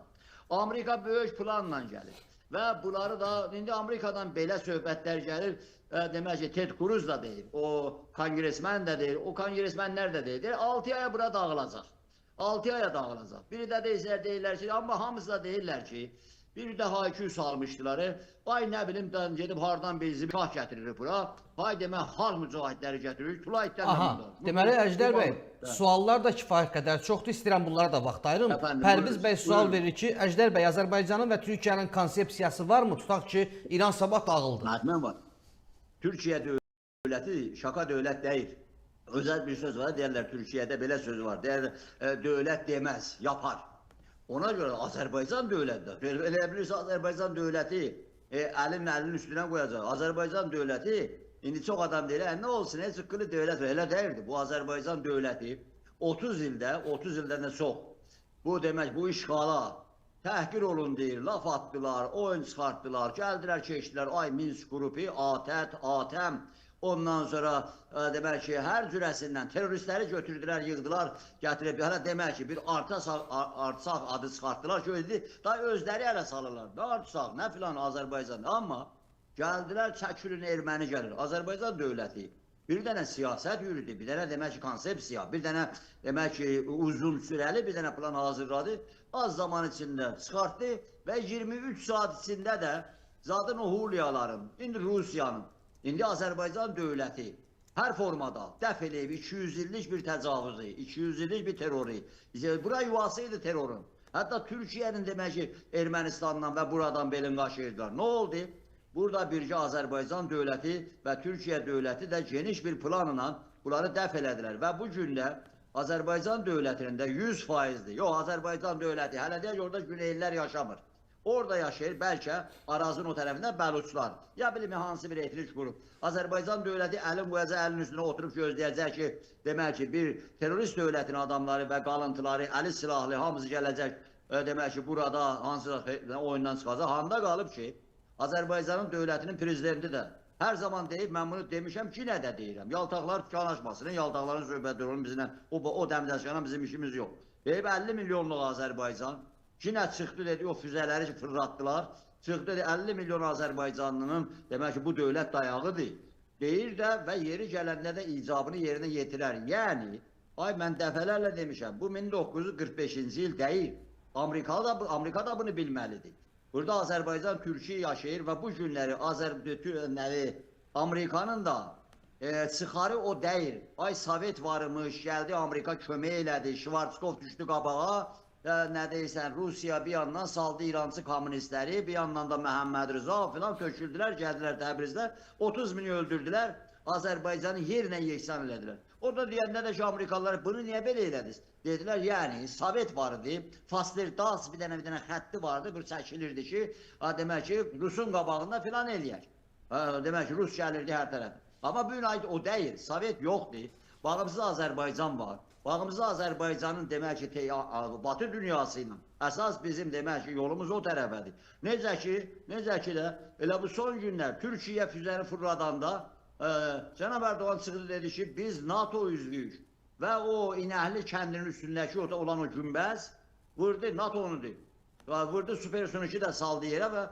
Speaker 2: Amerika böyük planla gəlir. Və bunları da, indi Amerikadan belə söhbətlər gəlir, demək ki, Ted Cruz da deyir, o konqresmen də deyir, o konqresmenlər də deyir. 6 aya bura dağılacaq. 6 aya dağılacaq. Biri də deyirlər ki, amma hamısı da deyirlər ki, bir də HQ salmışdılar. Ay nə bilim, gedib hardan bir zibah gətiririk bura. Hay demək, xalq mücahidləri gətiririk. Tulaitlər.
Speaker 1: Aha, deməli Əjdər bəy, suallar da kifayət qədər çoxdur. İstəyirəm bunlara da vaxt ayırım.
Speaker 2: Efendim,
Speaker 1: Pərviz bəy sual
Speaker 2: buyurun.
Speaker 1: Verir ki, Əjdər bəy, Azərbaycanın və Türkiyənin konsepsiyası varmı? Tutaq ki, İran sabah dağıldı.
Speaker 2: Mətmən var. Türkiyə dövləti şaka dövlət deyil. Özel bir söz var, deyirlər Türkiyədə belə söz var. Deyirlər, dövlət deməz, yapar. Ona görə Azərbaycan dövləti də, elə bilirsə Azərbaycan dövləti əlin üstünə qoyacaq. Azərbaycan dövləti, indi çox adam deyir, nə olsun, heç qılı dövlət var. Elə deyirdi. Bu Azərbaycan dövləti 30 ildə, 30 ildən də çox. Bu demək, bu işğala təhqir olun deyir, laf atdılar, oyun çıxartdılar, gəldilər, keçdilər, ay Minsk qrupu, ATƏT, ATƏM, ondan sonra demək ki, hər cürəsindən terroristləri götürdülər, yığdılar, gətirib, hələ demək ki, bir Artsaq adı çıxartdılar ki, öldü, daha özləri ələ salırlar. Nə Artsaq, nə filan Azərbaycan. Amma gəldilər, çəkilin erməni gəlir. Azərbaycan dövləti bir dənə siyasət yürüdü, bir dənə demək ki, konsepsiya, bir dənə demək ki, uzun sürəli bir dənə plan hazırladı. Az zaman içində çıxartdı və 23 saat içində də zaten o Huliyaların, indi Rusiyanın, İndi Azərbaycan dövləti hər formada dəf eləyib 200 illik bir təcavüzü, 200 illik bir terroru. Bura yuvası idi terrorun. Hətta Türkiyənin demək ki, Ermənistandan və buradan belin qaşıyırdılar. Nə oldu? Burada bircə Azərbaycan dövləti və Türkiyə dövləti də geniş bir planla bunları dəf elədilər. Və bu gün də Azərbaycan dövlətinin də 100%-dir. Yox, Azərbaycan dövləti hələ deyək orada Güneylilər yaşamır. Orada yaşayır, bəlkə Arazın o tərəfində Bəluçlar, ya bilmə hansı bir etnik qrup. Azərbaycan dövləti əlin qoyacaq, əlin üstünə oturub gözləyəcək ki, demək ki, bir terrorist dövlətin adamları və qalıntıları, əli silahlı hamısı gələcək, demək ki, burada hansısa oyundan çıxacaq. Handa qalıb ki, Azərbaycanın dövlətinin prezidenti də hər zaman deyib, mən bunu demişəm, yenə də deyirəm. Yaltaqlar dükkan açmasın, yaltaqların söhbəti olun bizimlə, o dəmdəşqana bizim işimiz yox. Deyib 50 milyonluq Azərbaycan. Yenə çıxdı dedi, o füzələri fırlatdılar. Çıxdı dedi, 50 milyon Azərbaycanlının demək ki, bu dövlət dayağıdır. Deyir də və yeri gələndə də icabını yerinə yetirər. Yəni, ay mən dəfələrlə demişəm, bu 1945-ci il deyil. Amerika da bunu bilməlidir. Burada Azərbaycan Türkiyə yaşayır və bu günləri Amerikanın da çıxarı o deyil. Ay Sovet varmış, gəldi Amerika kömək elədi, Şvartskov düşdü qabağa. Nə deyirsən, Rusiya bir yandan saldı İrançı kommunistləri, bir yandan da Məhəmməd Rıza filan töküldülər, gəldilər Təbrizdə, 30 mini öldürdülər, Azərbaycanı yerlə yeksan elədilər. Orada deyəndə də ki, Amerikalılar bunu niyə belə elədiniz? Dedilər, yəni Sovet vardı, Faslerdas bir dənə xətti vardı, bir çəkilirdi ki, demək ki, Rusun qabağında filan eləyər. Demək ki, Rus gəlirdi hər tərəf. Amma bu gün o deyil, Sovet yoxdur, bağımsız Azərbaycan var. Bağımsız Azərbaycanın demək ki, Batı dünyası ilə əsas bizim demək ki, yolumuz o tərəfədir. Necə ki də elə bu son günlər Türkiyə füzəni fırladanda Cənab Erdoğan çıxdı dedi ki, biz NATO üzvüyük və o İnəhli kəndinin üstündəki olan o günbəz vurdu, NATO-nudur. Vurdu, Supersonik'i də saldı yerə və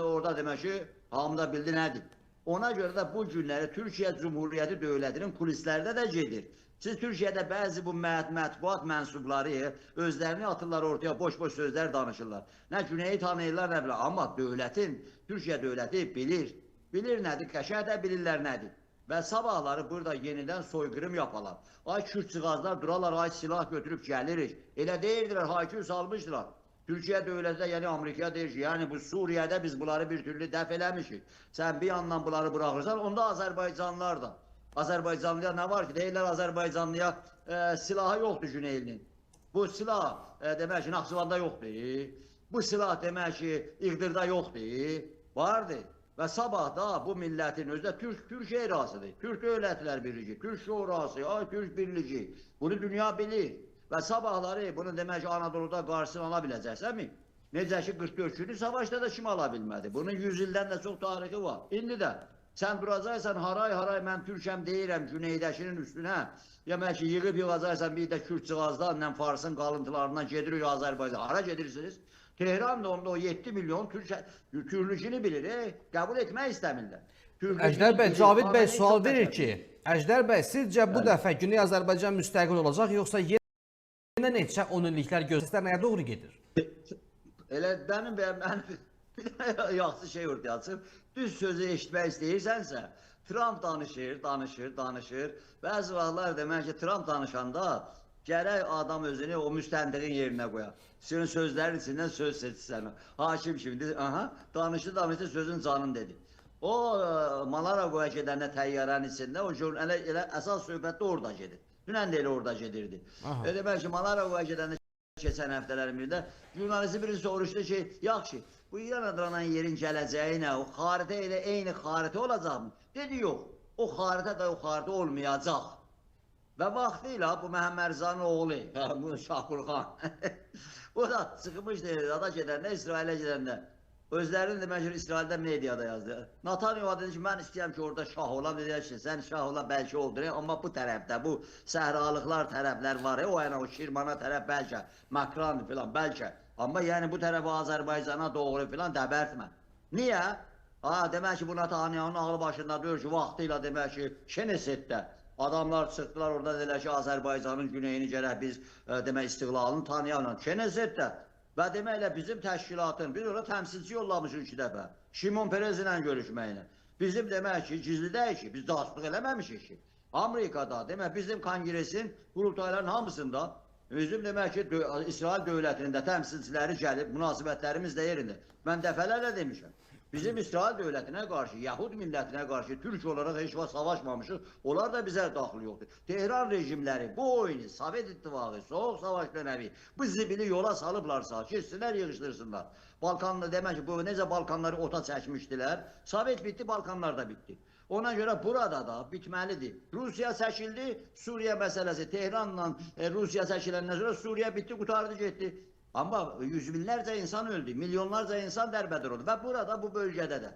Speaker 2: orada demək ki, hamı da bildi nədir. Ona görə də bu günləri Türkiyə Cumhuriyyəti dövlətinin kulislərdə də gedir. Siz Türkiyədə bəzi bu mətbuat mənsubları özlərini atırlar ortaya, boş-boş sözlər danışırlar. Nə Günəyi tanıyırlar, nə bilir. Amma dövlətin, Türkiyə dövləti bilir. Bilir nədir, qəşəng də bilirlər nədir. Və sabahları burada yenidən soyqırım yaparlar. Ay Kürtcığazlar durarlar, ay silah götürüb gəlirik. Elə deyirdilər, haykü salmışdılar. Türkiyə dövləti də, yəni Amerikaya deyir ki, yəni bu Suriyədə biz bunları bir türlü dəf eləmişik. Sən bir yandan bunları bıraxırsan, onda Azərbaycanlılar da. Azərbaycanlıya nə var ki? Deyirlər Azərbaycanlıya silahı yoxdur Güneylinin. Bu silah demək ki, Naxçıvanda yoxdur. Bu silah demək ki, İğdırda yoxdur. Vardır. Və sabah da bu millətin özü də Türk Şurasıdır. Türk Dövlətlər Birliyi, Türk Şurası, ay Türk Birliyi. Bunu dünya bilir. Və sabahları bunu demək ki, Anadolu'da qarşısını ala biləcəksənmi? Necə ki, 44 günlük savaşda da kim ala bilmədi? Bunun 100 ildən də çox tarixi var. İndi də sən duracaqsan haray-haray mən Türkəm deyirəm Güneydəkinin üstünə. Demək ki, yığıb yığacaqsan bir də Kürtcığazdan, Farsın qalıntılarından gedirik Azərbaycan. Hara gedirsiniz? Tehran da onda o 7 milyon Türklükünü bilir, qəbul etmək istəmirlər.
Speaker 1: Əjdər bəy, Cavid bəy sual verir ki, Əjdər bəy, sizcə bu dəfə Güney Azərbaycan müstəqil olacaq, yoxsa yenə neçə 10 illiklər gözlər nəyə doğru gedir?
Speaker 2: Elə mənim bir yaxşı şey ortaya çıxıb. Düz sözü eşitmək istəyirsənsə, Trump danışır, danışır, danışır. Bəzi vaxtlar demək ki, Trump danışanda gərək adam özünü o müstəntiqin yerinə qoyar. Senin sözlərin içindən söz seçsən. Hakim şimdi, aha, danışdı, danışdı, sözün canın dedi. O Malaragoya gedəndə təyyarənin içində, o elə əsas söhbət də orada gedir. Dünən də elə orada gedirdi. Demək ki, Malaragoya gedəndə keçən həftələrin birində jurnalisti biri soruşdu ki, yaxşı, bu İran adlanan yerin gələcəyi nə, o xaritə elə eyni xaritə olacaqmı? Dedi, yox, o xaritə də o xaritə olmayacaq. Və vaxtıyla bu Məhəmməd Rızanın oğlu, bu Şahburxan, bu da çıxmışdı, ada gedəndə, İsrailə gedəndə, özlərinin demək ki, İsraildə mediada yazdı. Netanyahu dedi ki, mən istəyirəm ki, orada şah olam, dedi ki, sən şah ola bəlkə oldur, amma bu tərəfdə, bu səhralıqlar tərəflər var, o yəni o Şirmana tərəf bəlkə, Makran filan bəlkə, amma yəni bu tərəfə Azərbaycana doğru filan dəbərtmə. Niyə? Ha, demək ki, bu Netanyahu'nun ağlı başında deyir ki, vaxtıyla demək ki, Knessetdə adamlar çıxdılar orada dedilər ki, Azərbaycanın güneyini gərək biz demək istiqlalını tanıyalım. Knessetdə və deməklə bizim təşkilatın, biz orada təmsilçi yollamışıq 2 dəfə. Şimon Perez ilə görüşməyinə. Bizim demək ki, gizlidəyik ki, biz casusluk eləməmişik ki. Amerikada demək bizim konqresin qurultayların hamısında bizim demək ki, İsrail dövlətinin də təmsilçiləri gəlib, münasibətlərimiz də yerində. Mən dəfələrlə demişəm. Bizim İsrail dövlətinə qarşı, Yahud millətinə qarşı Türk olaraq heç vaxt savaşmamışıq. Onlar da bizə daxil yoxdur. Tehran rejimləri bu oyunu, Sovet İttifaqı, Soğuk Savaş dönəmi bu zibili yola salıblarsa, keçsinlər, yığışdırsınlar. Balkanlı demək ki, bu necə Balkanları ota çəkmişdilər. Sovet bitdi, Balkanlar da bitdi. Ona görə burada da bitməlidir. Rusiya çəkildi, Suriya məsələsi Tehranla Rusiya çəkiləndən sonra Suriya bitdi, qurtardı, getdi. Amma yüz binlərcə insan öldü, milyonlarca insan dərbədər oldu və burada, bu bölgədə də.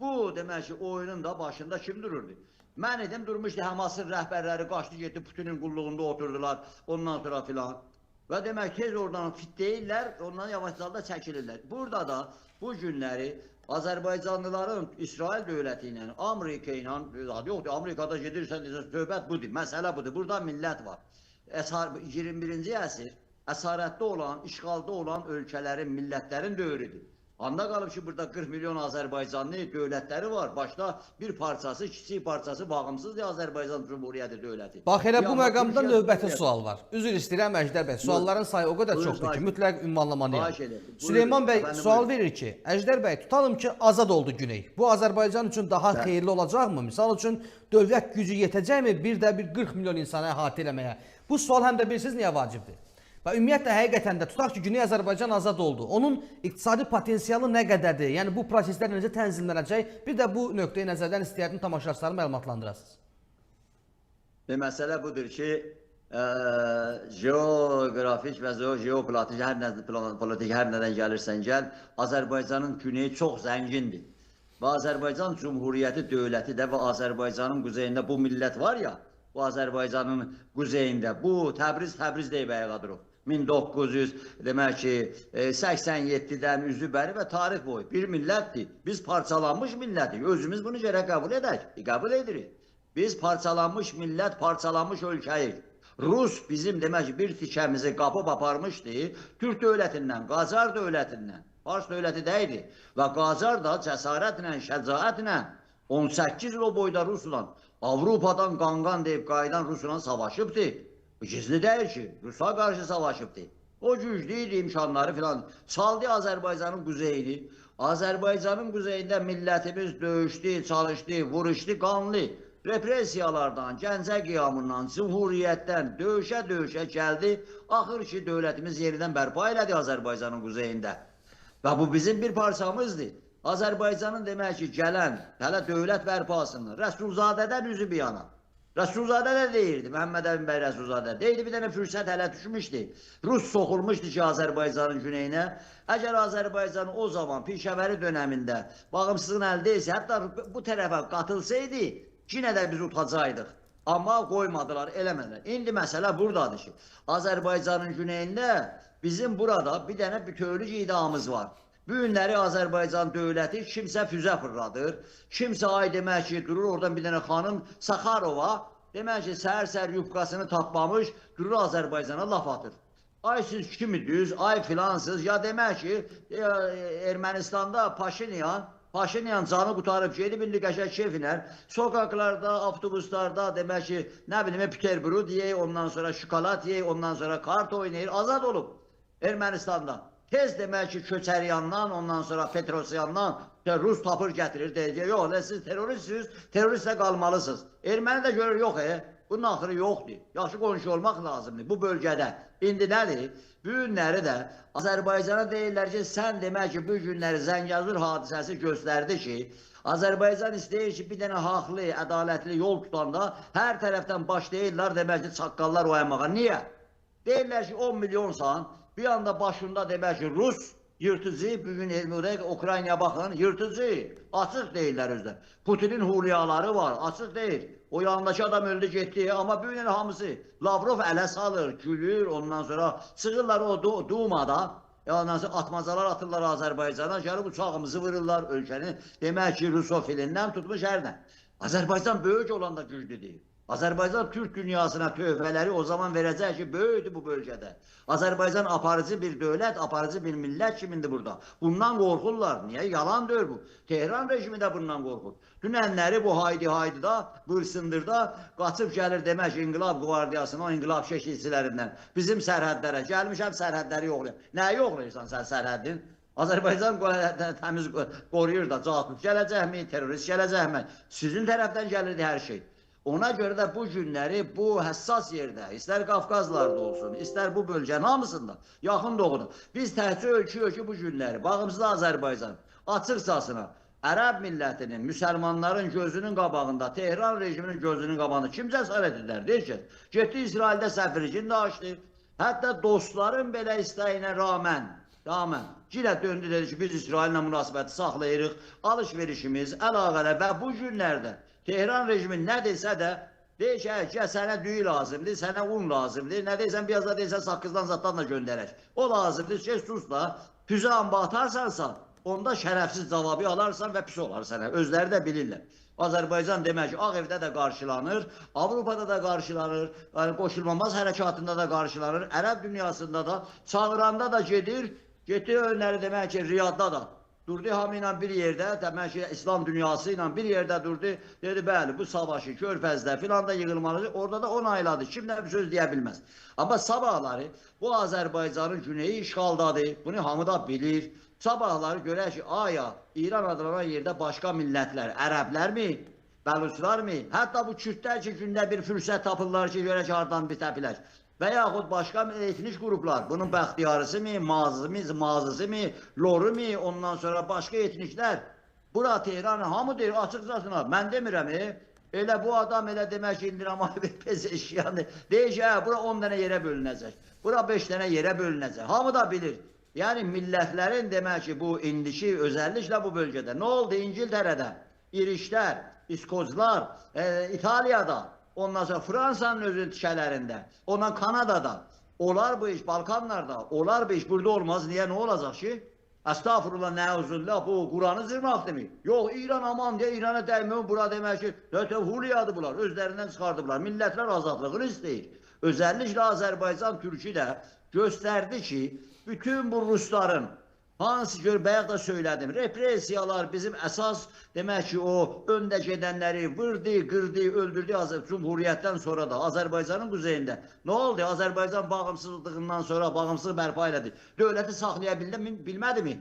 Speaker 2: Bu, demək ki, oyunun da başında kim dururdu? Mən idim, durmuşdu Həmasın rəhbərləri, qaçdı, getdi, Putinin qulluğunda oturdular, ondan sonra filan. Və demək, tez oradan fit deyirlər, ondan yavaşca da çəkilirlər. Burada da bu günləri Azərbaycanlıların İsrail dövləti ilə, Amerika ilə, yoxdur, Amerikada gedirsən, söhbət budur, məsələ budur, burada millət var. 21-ci əsr əsarətdə olan, işğalda olan ölkələrin, millətlərin dövrüdür. Anda qalıb ki, burada 40 milyon Azərbaycanlı dövlətləri var. Başda bir parçası, kiçik parçası bağımsızdır Azərbaycan Cumhuriyyəti dövləti.
Speaker 1: Bax, elə bu
Speaker 2: Amma
Speaker 1: məqamda
Speaker 2: Türkiyə
Speaker 1: növbəti
Speaker 2: Cumhuriyyəti-
Speaker 1: sual var. Üzr istəyirəm Əjdər bəy, sualların sayı o qədər
Speaker 2: Buyurun,
Speaker 1: çoxdur ki,
Speaker 2: xahiş
Speaker 1: mütləq ünvanlamalıyam.
Speaker 2: Xahiş edirəm. Buyurun,
Speaker 1: Süleyman bəy
Speaker 2: efendim,
Speaker 1: sual
Speaker 2: buyurun.
Speaker 1: verir ki, Əjdər bəy, tutalım ki, azad oldu Güney. Bu Azərbaycan üçün daha xeyirli olacaqmı? Misal üçün, dövlət gücü yetəcəkmi bir də bir 40 milyon insanı əhatə eləməyə? Bu sual həm də bilirsiniz niyə vacibdir? Və ümumiyyətlə həqiqətən də tutaq ki, Güney Azərbaycan azad oldu. Onun iqtisadi potensialı nə qədərdir? Yəni bu proseslər necə tənzimlənəcək? Bir də bu nöqteyi nəzərdən istəyərdim tamaşaçıları məlumatlandırasınız.
Speaker 2: Və məsələ budur ki, geografik və geopolitik hər nə politik hər nədən gəlirsən gəl, Azərbaycanın güneyi çox zəngindir. Və Azərbaycan Cumhuriyyəti dövləti də və Azərbaycanın quzeyində bu millət var ya, bu Azərbaycanın quzeyində, bu Təbriz Təbriz deyib bəyə Qadırov. 1900 demək ki, 87-dən üzü bəri və tarix boyu bir millətdir. Biz parçalanmış millətik. Özümüz bunu gərək qəbul edək. Qəbul edirik. Biz parçalanmış millət, parçalanmış ölkəyik. Rus bizim demək ki, bir tikəmizi qapıb aparmışdı Türk dövlətindən, Qacar dövlətindən. Fars dövləti deyildi. Və Qacar da cəsarətlə, şəcaətlə 18 il o boyda Rusla, Avropadan qanqan deyib qayıdan Rusla savaşıbdı. Bu gizli deyil ki, Rusa qarşı savaşıbdı. O güclü idi, imkanları filan. Çaldı Azərbaycanın quzeyini. Azərbaycanın quzeyində millətimiz döyüşdü, çalışdı, vuruşdu, qanlı. Repressiyalardan, Gəncə qiyamından, Cumhuriyyətdən döyüşə-döyüşə gəldi. Axır ki, dövlətimiz yenidən bərpa elədi Azərbaycanın quzeyində. Və bu bizim bir parçamızdır. Azərbaycanın demək ki, gələn hələ dövlət bərpasından, Rəsulzadədən üzü bir yana. Rəsulzadə də deyirdi, Məhəmməd Əmin bəy Rəsulzadə. Deyirdi, bir dənə fürsət hələ düşmüşdü. Rus soxulmuşdu ki, Azərbaycanın güneyinə. Əgər Azərbaycan o zaman Pişəvəri dönəmində bağımsızlığını əldə etsə, hətta bu tərəfə qatılsaydı, yenə də biz utacaqdıq. Amma qoymadılar, eləmədilər. İndi məsələ buradadır ki, Azərbaycanın güneyində bizim burada bir dənə bütövlük iddiamız var. Bu günləri Azərbaycan dövləti kimsə füzə fırladır, kimsə ay demək ki, durur oradan bir dənə xanım Saxarova, demək ki, səhər-səhər yubkasını tapmamış, durur Azərbaycana laf atır. Ay siz kimidiniz, ay filansız, ya demək ki, Ermənistanda Paşinyan canı qurtarıb gedib indi qəşəng keyfinlər, sokaklarda, avtobuslarda demək ki, nə bilim, Peterburg yeyir, ondan sonra şokolad yeyir, ondan sonra kart oynayır, azad olub Ermənistanda. Tez demək ki, Köçəryandan, ondan sonra Petrosyandan Rus tapır gətirir, deyir ki, yox, siz terroristsiniz, terroristlə qalmalısınız. Erməni də görür, yox, bunun axırı yoxdur. Yaxşı qonşu olmaq lazımdır bu bölgədə. İndi nədir? Bu günləri də Azərbaycana deyirlər ki, sən demək ki, bu günləri Zəngəzur hadisəsi göstərdi ki, Azərbaycan istəyir ki, bir dənə haqlı, ədalətli yol tutanda hər tərəfdən başlayırlar, demək ki, çaqqallar oyanmağa. Niyə? Deyirlər ki, 10 milyonsan, bir anda başında demək ki, Rus yırtıcı, bugün Ukraynaya baxın, yırtıcı, açıq deyirlər özlər. Putinin hulyaları var, açıq deyil. O yanındakı adam öldü, getdi, amma bugün hamısı Lavrov ələ salır, gülür, ondan sonra çıxırlar o Dumada, ondan sonra atmacalar atırlar Azərbaycana, gəlib uçağımızı vururlar ölkəni. Demək ki, Rusofilindən tutmuş hər nə. Azərbaycan böyük olanda güclüdür. Azərbaycan Türk dünyasına töhfələri o zaman verəcək ki, böyükdür bu bölgədə. Azərbaycan aparıcı bir dövlət, aparıcı bir millət kimindir burada. Bundan qorxurlar. Niyə? Yalan deyil bu. Tehran rejimi də bundan qorxur. Dünənləri bu haydi-haydıda, bırsındırda qaçıb gəlir demək ki, İnqilab Qvardiyasının, o İnqilab keşikçilərindən bizim sərhədlərə gəlmişəm, sərhədləri yoxlayır. Nəyi yoxlayırsan sən sərhəddin? Azərbaycan təmiz qoruyur da, casus gələcəkmi, terrorist gələcəkmi? Sizin tərəfdən gəlirdi hər şey. Ona görə də bu günləri bu həssas yerdə, istər Qafqazlarda olsun, istər bu bölgənin hamısında, Yaxın Doğuda, biz təhcə ölçüyük ki, bu günləri bağımsız Azərbaycan açıqcasına Ərəb millətinin, müsəlmanların gözünün qabağında, Tehran rejiminin gözünün qabağında kim cəsarət edər? Deyir ki, getdi İsraildə səfirlikini də açdı. Hətta dostların belə istəyinə rağmen yenə döndü, dedi ki, biz İsraillə münasibəti saxlayırıq, alış-verişimiz, əlaqələr və bu günlərdə Tehran rejimi nə desə də, deyir ki, hə, sənə düyü lazımdır, sənə un lazımdır, nə deyirsən, biraz da deyirsən, saqqızdan zatdan da göndərək. O lazımdır ki, sus da, füzə amba atarsansa, onda şərəfsiz cavabı alarsan və pis olar sənə. Özləri də bilirlər. Azərbaycan demək ki, Ağ Evdə də qarşılanır, Avropada da qarşılanır, yəni qoşulmamaz hərəkatında da qarşılanır, Ərəb dünyasında da, çağıranda da gedir, getdi önləri demək ki, Riyadda da. Durdu hamı ilə bir yerdə, demək ki, İslam dünyası ilə bir yerdə durdu. Dedi, bəli, bu savaşı Körfəzdə filan da yığılmalıdır. Orada da onayladı. Kim də bir söz deyə bilməz. Amma sabahları bu Azərbaycanın güneyi işğaldadır. Bunu hamı da bilir. Sabahları görək ki, aya İran adlanan yerdə başqa millətlər, ərəblərmi, bəluçlarmı, hətta bu kürdlər ki, gündə bir fürsət tapırlar ki, görək ki, hardan bir təpilər. Və yaxud başqa etnik qruplar, bunun bəxtiyarısı mı, mazısı mı, loru mu, ondan sonra başqa etniklər. Bura Tehran, hamı deyir açıqcasına, mən demirəm, elə bu adam elə demək ki, indirama Pezeşkiyandır. Deyir ki, bura 10 dənə yerə bölünəcək, bura 5 dənə yerə bölünəcək. Hamı da bilir. Yəni millətlərin demək ki, bu indiki özəlliklə bu bölgədə. Nə oldu İngiltərədə? İrişlər, İskoclar, İtaliyada, ondan sonra Fransanın özünün tikələrində, ondan Kanadada, olar bu iş Balkanlarda, olar bu iş burada olmaz. Niyə, nə olacaq ki? Əstağfurullah, nəuzullah, bu Quranı zırmaqdır mı? Yox, İran aman deyə İrana dəyməyim, bura demək ki, huliyadır bunlar, özlərindən çıxardıblar. Millətlər azadlığını istəyir. Özəlliklə Azərbaycan Türkü də göstərdi ki, bütün bu Rusların, hansı gör, bayaq da söylədim, repressiyalar bizim əsas, demək ki, o öndə gedənləri vurdu, qırdı, öldürdü Cumhuriyyətdən sonra da Azərbaycanın quzeyində. Nə oldu? Azərbaycan bağımsızlığından sonra bağımsızlıq bərpa elədi. Dövləti saxlaya bilmədi mi?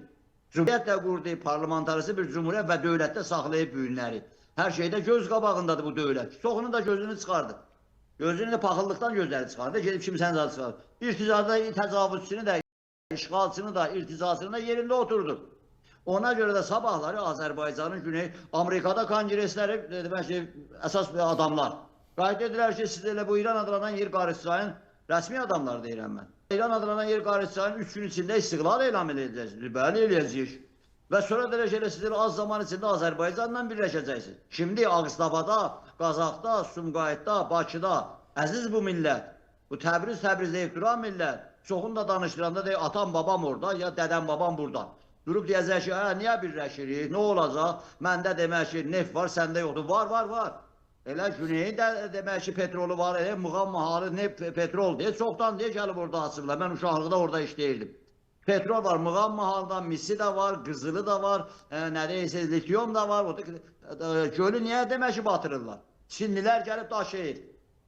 Speaker 2: Cumhuriyyət də qurdu, parlamentarisi bir cumhuriyyət və dövlətdə saxlayıb bu günləri. Hər şeydə göz qabağındadır bu dövlət. Çoxunun da gözünü çıxardı. Gözünü də paxıllıqdan gözləri çıxardı, gedib kimsənin zadı çıxardı. İrticada təcavüzçünü də, işğalçını da, irticasını da yerində oturdu. Ona görə də sabahları Azərbaycanın güney, Amerikada konqresləri, demək ki, əsas adamlar. Qayıt edirlər ki, siz elə bu İran adlanan yer qarışsayın, rəsmi adamlar deyirəm mən. İran adlanan yer qarışsayın 3 gün içində istiqlal elan edəcəksiniz. Bəli, eləyəcəyik. Və sonra deyirlər ki, elə siz elə az zaman içində Azərbaycanla birləşəcəksiniz. Şimdi Ağstafada, Qazaxda, Sumqayıtda, Bakıda, əziz bu millət, bu Təbriz deyib duran millət, çoxunu da danışdıranda deyir, atam babam orada, ya dədəm babam burada. Durub deyəcək ki, niyə birləşirik, nə olacaq? Məndə demək ki, neft var, səndə yoxdur. Var, var, var. Elə güneyin də demək ki, petrolu var, elə Muğam mahalı neft, petrol deyə, çoxdan deyə gəlib orada açıblar. Mən uşaqlıqda orada işləyirdim. Petrol var, Muğam mahalda, misi də var, qızılı da var, nə deyirsiniz, litium da var. Gölü niyə demək ki, batırırlar? Çinlilər gəlib daşıyır.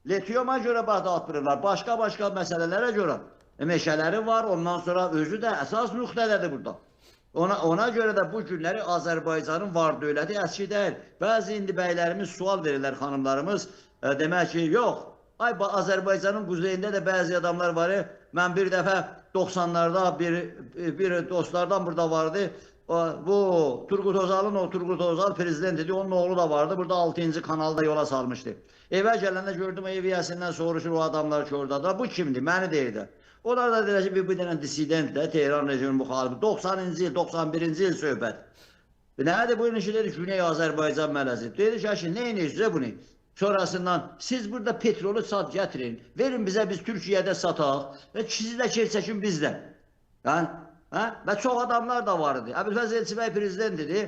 Speaker 2: Litiuma görə batırırlar, başqa-başqa məsələlərə görə. Meşələri var, ondan sonra özü də əsas nöqtədədir burada. Ona görə də bu günləri Azərbaycanın var dövləti əski deyil. Bəzi indi bəylərimiz sual verirlər, xanımlarımız, demək ki, yox, ay Azərbaycanın quzeyində də bəzi adamlar var. Mən bir dəfə 90-larda bir dostlardan burada vardı. Bu Turqut Özal'ın o Turqut Özal prezident idi, onun oğlu da vardı. Burada 6-cı kanalda yola salmışdı. Evə gələndə gördüm, ev yəsindən soruşur o adamlar ki, orada da. Bu kimdir? Məni deyirdi. Onlar da dedilər ki, bir dənə dissident də Tehran rejiminin müxalifi. 90-cı il, 91-ci il söhbət. Nədir bu işi dedi, Güney Azərbaycan mələsi. Dedi ki, əşi, nə edirsiniz bunu? Sonrasından siz burada petrolu sat gətirin, verin bizə, biz Türkiyədə sataq və sizi də çəkin bizdə. Və çox adamlar da var idi. Əbülfəz Elçibəy prezident idi.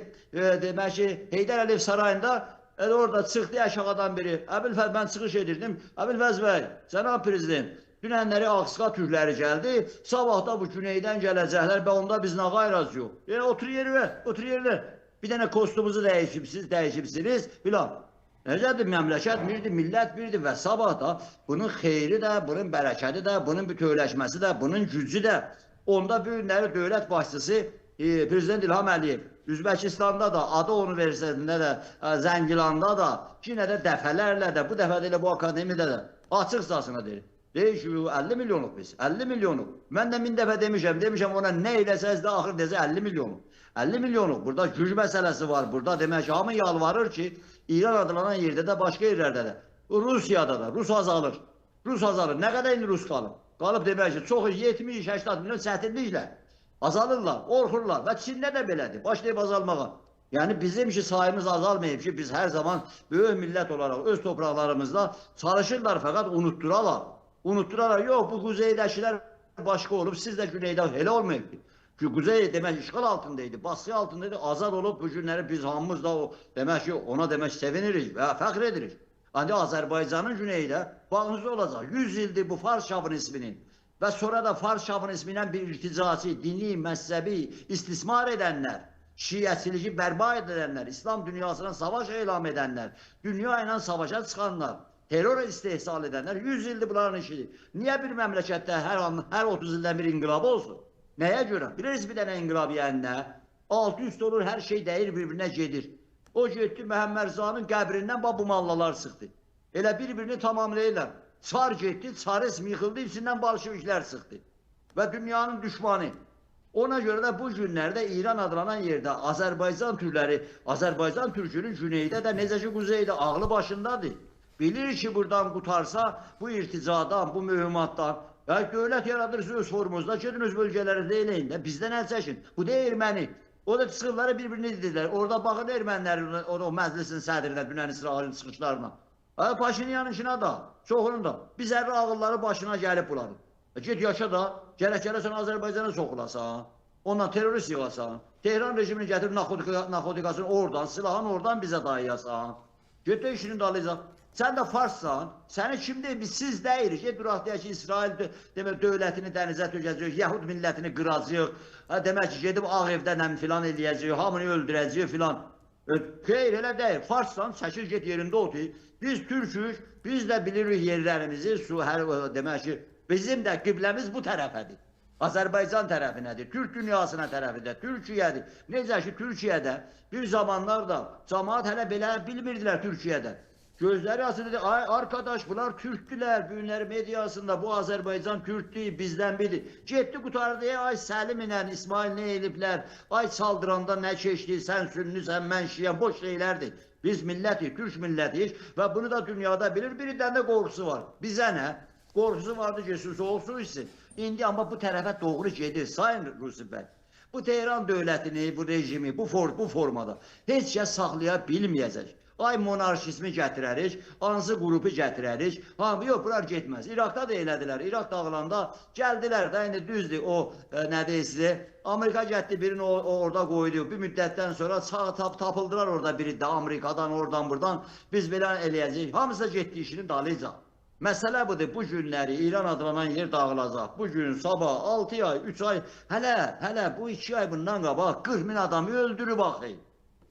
Speaker 2: Demək ki, Heydər Əliyev sarayında elə orada çıxdı aşağıdan biri. Əbülfəz, mən çıxış edirdim. Əbülfəz bəy, cənab prezident, dünənləri Ağsqa türkləri gəldi, sabah da bu güneydən gələcəklər və onda biz nə qayraz yox. Yəni, otur yerinə, otur yerinə. Bir dənə kostumuzu dəyişibsiniz, filan. Necədir, məmləkət birdir, millət birdir və sabah da bunun xeyri də, bunun bərəkəti də, bunun bütövləşməsi də, bunun gücü də. Onda bu günləri dövlət başçısı Prezident İlham Əliyev, Üzbəkistanda da, Ada Universitetində də, Zəngilanda da, yenə də dəfələrlə də, bu dəfə də elə bu akademiyada da açıqcasına deyir. Deyir ki, 50 milyonluq biz, 50 milyonluq. Mən də 1000 dəfə demişəm, ona nə eləsəz də axır desə 50 milyonluq. 50 milyonluq, burada güc məsələsi var, burada demək ki, hamı yalvarır ki, İran adlanan yerdə də, başqa yerlərdə də, Rusiyada da, Rus azalır, Rus azalır. Nə qədər indi Rus qalır? Qalıb demək ki, çoxu 70-80 milyon çətinliklə azalırlar, qorxurlar və Çində də belədir, başlayıb azalmağa. Yəni bizim ki sayımız azalmayıb ki, biz hər zaman böyük millət olaraq öz torpaqlarımızda çalışırlar, fəqət unutduralar. Unutduralar, yox bu quzeydəkilər başqa olub, siz də güneydə elə olmayıb ki. Ki quzey demək işğal altındaydı, baskı altındaydı, azad olub bu günləri biz hamımız da o, demək ki, ona demək sevinirik və fəxr edirik. Ancaq Azərbaycanın güneydə bağımsız olacaq. 100 ildir bu Fars şovinizminin və sonra da Fars şovinizmindən bir irticası, dini, məzhəbi istismar edənlər şiəçiliyi bərbad edənlər, İslam dünyasına savaş elan edənlər, dünya ilə savaşa çıxanlar, terror istehsal edənlər 100 ildir bunların işidir. Niyə bir məmləkətdə hər 30 ildən bir inqilab olsun? Nəyə görə? Bilirsiniz bir dənə inqilab yəni nə? Alt üst olur, hər şey dəyir, bir-birinə gedir. O getdi Məhəmməd Rızanın qəbrindən bax bu mallalar çıxdı. Elə bir-birini tamamlayırlar. Çar getdi, çarizm yıxıldı, içindən bolşeviklər çıxdı. Və dünyanın düşmanı. Ona görə də bu günlərdə İran adlanan yerdə Azərbaycan türkləri, Azərbaycan türkünün güneydə də necə ki quzeydə ağlı başındadır. Bilir ki buradan qurtarsa bu irticadan, bu mühümmatdan, ya dövlət yaradırsınız öz formunuzda, gedin öz bölgələrinizdə eləyin də, bizdən əl çəkin. Bu da erməni. O da çıxırları bir-birini dedilər. Orada baxın ermənilərin o məclisin sədrinə, dünən İsrailin çıxışlarına. Paşinyanınkına da, çoxunun da. Biz zərrə ağılları başına gəlib bunların. Get yaşa da, gərək gələsən Azərbaycana soxulasan, ondan terrorist yığasan, Tehran rejimini gətirib narkotikasını oradan, silahını oradan bizə dayayasan. Get də işini dalayacaq. Sən də farssan, səni kim deyir? Biz siz deyirik. Get duraq deyək ki, İsrail demək, dövlətini dənizə tökəcəyik, Yəhud millətini qıracaq, demək ki, gedib Ağ evdə nəm filan eləyəcəyik, hamını öldürəcəyik filan. Xeyr, elə deyil. Farssan, çəkil get yerində otur. Biz türkük, biz də bilirik yerlərimizi, su, hər, demək ki, bizim də qibləmiz bu tərəfədir. Azərbaycan tərəfinədir, Türk dünyasına tərəfidir, Türkiyədir. Necə ki, Türkiyədə bir zamanlar da camaat hələ belə bilmirdilər Türkiyədə. Gözləri açıldı, dedi, ay arkadaş bunlar Türkdülər, bu günləri mediasında bu Azərbaycan Türkdür, bizdən biri. Getdi qutardı, ay Səlim ilə İsmail nə eliblər, ay Çaldıranda nə keçdi, sən sünni, sən mən şiyə, boş şeylərdir. Biz millətik, Türk millətiyik və bunu da dünyada bilir, birindən də qorxusu var. Bizə nə? Qorxusu vardı ki, soğuk su içsin. İndi amma bu tərəfə doğru gedir, Sayın Rusi bəy. Bu Tehran dövlətini, bu rejimi, bu formada heç kəs saxlaya bilməyəcək. Ay monarşizmi gətirərik, hansı qrupu gətirərik. Ha, yox, bunlar getməz. İraqda da elədilər. İraq dağılanda gəldilər də, indi düzdür o, nə deyir sizə, Amerika getdi, birini orada qoydu. Bir müddətdən sonra tapıldılar orada biri də Amerikadan, oradan, buradan. Biz belə eləyəcəyik. Hamısı da getdi işinin dalıyca. Məsələ budur, bu günləri İran adlanan yer dağılacaq. Bu gün, sabah, 6 ay, 3 ay, hələ bu 2 ay bundan qabaq 40 min adamı öldürüb axı.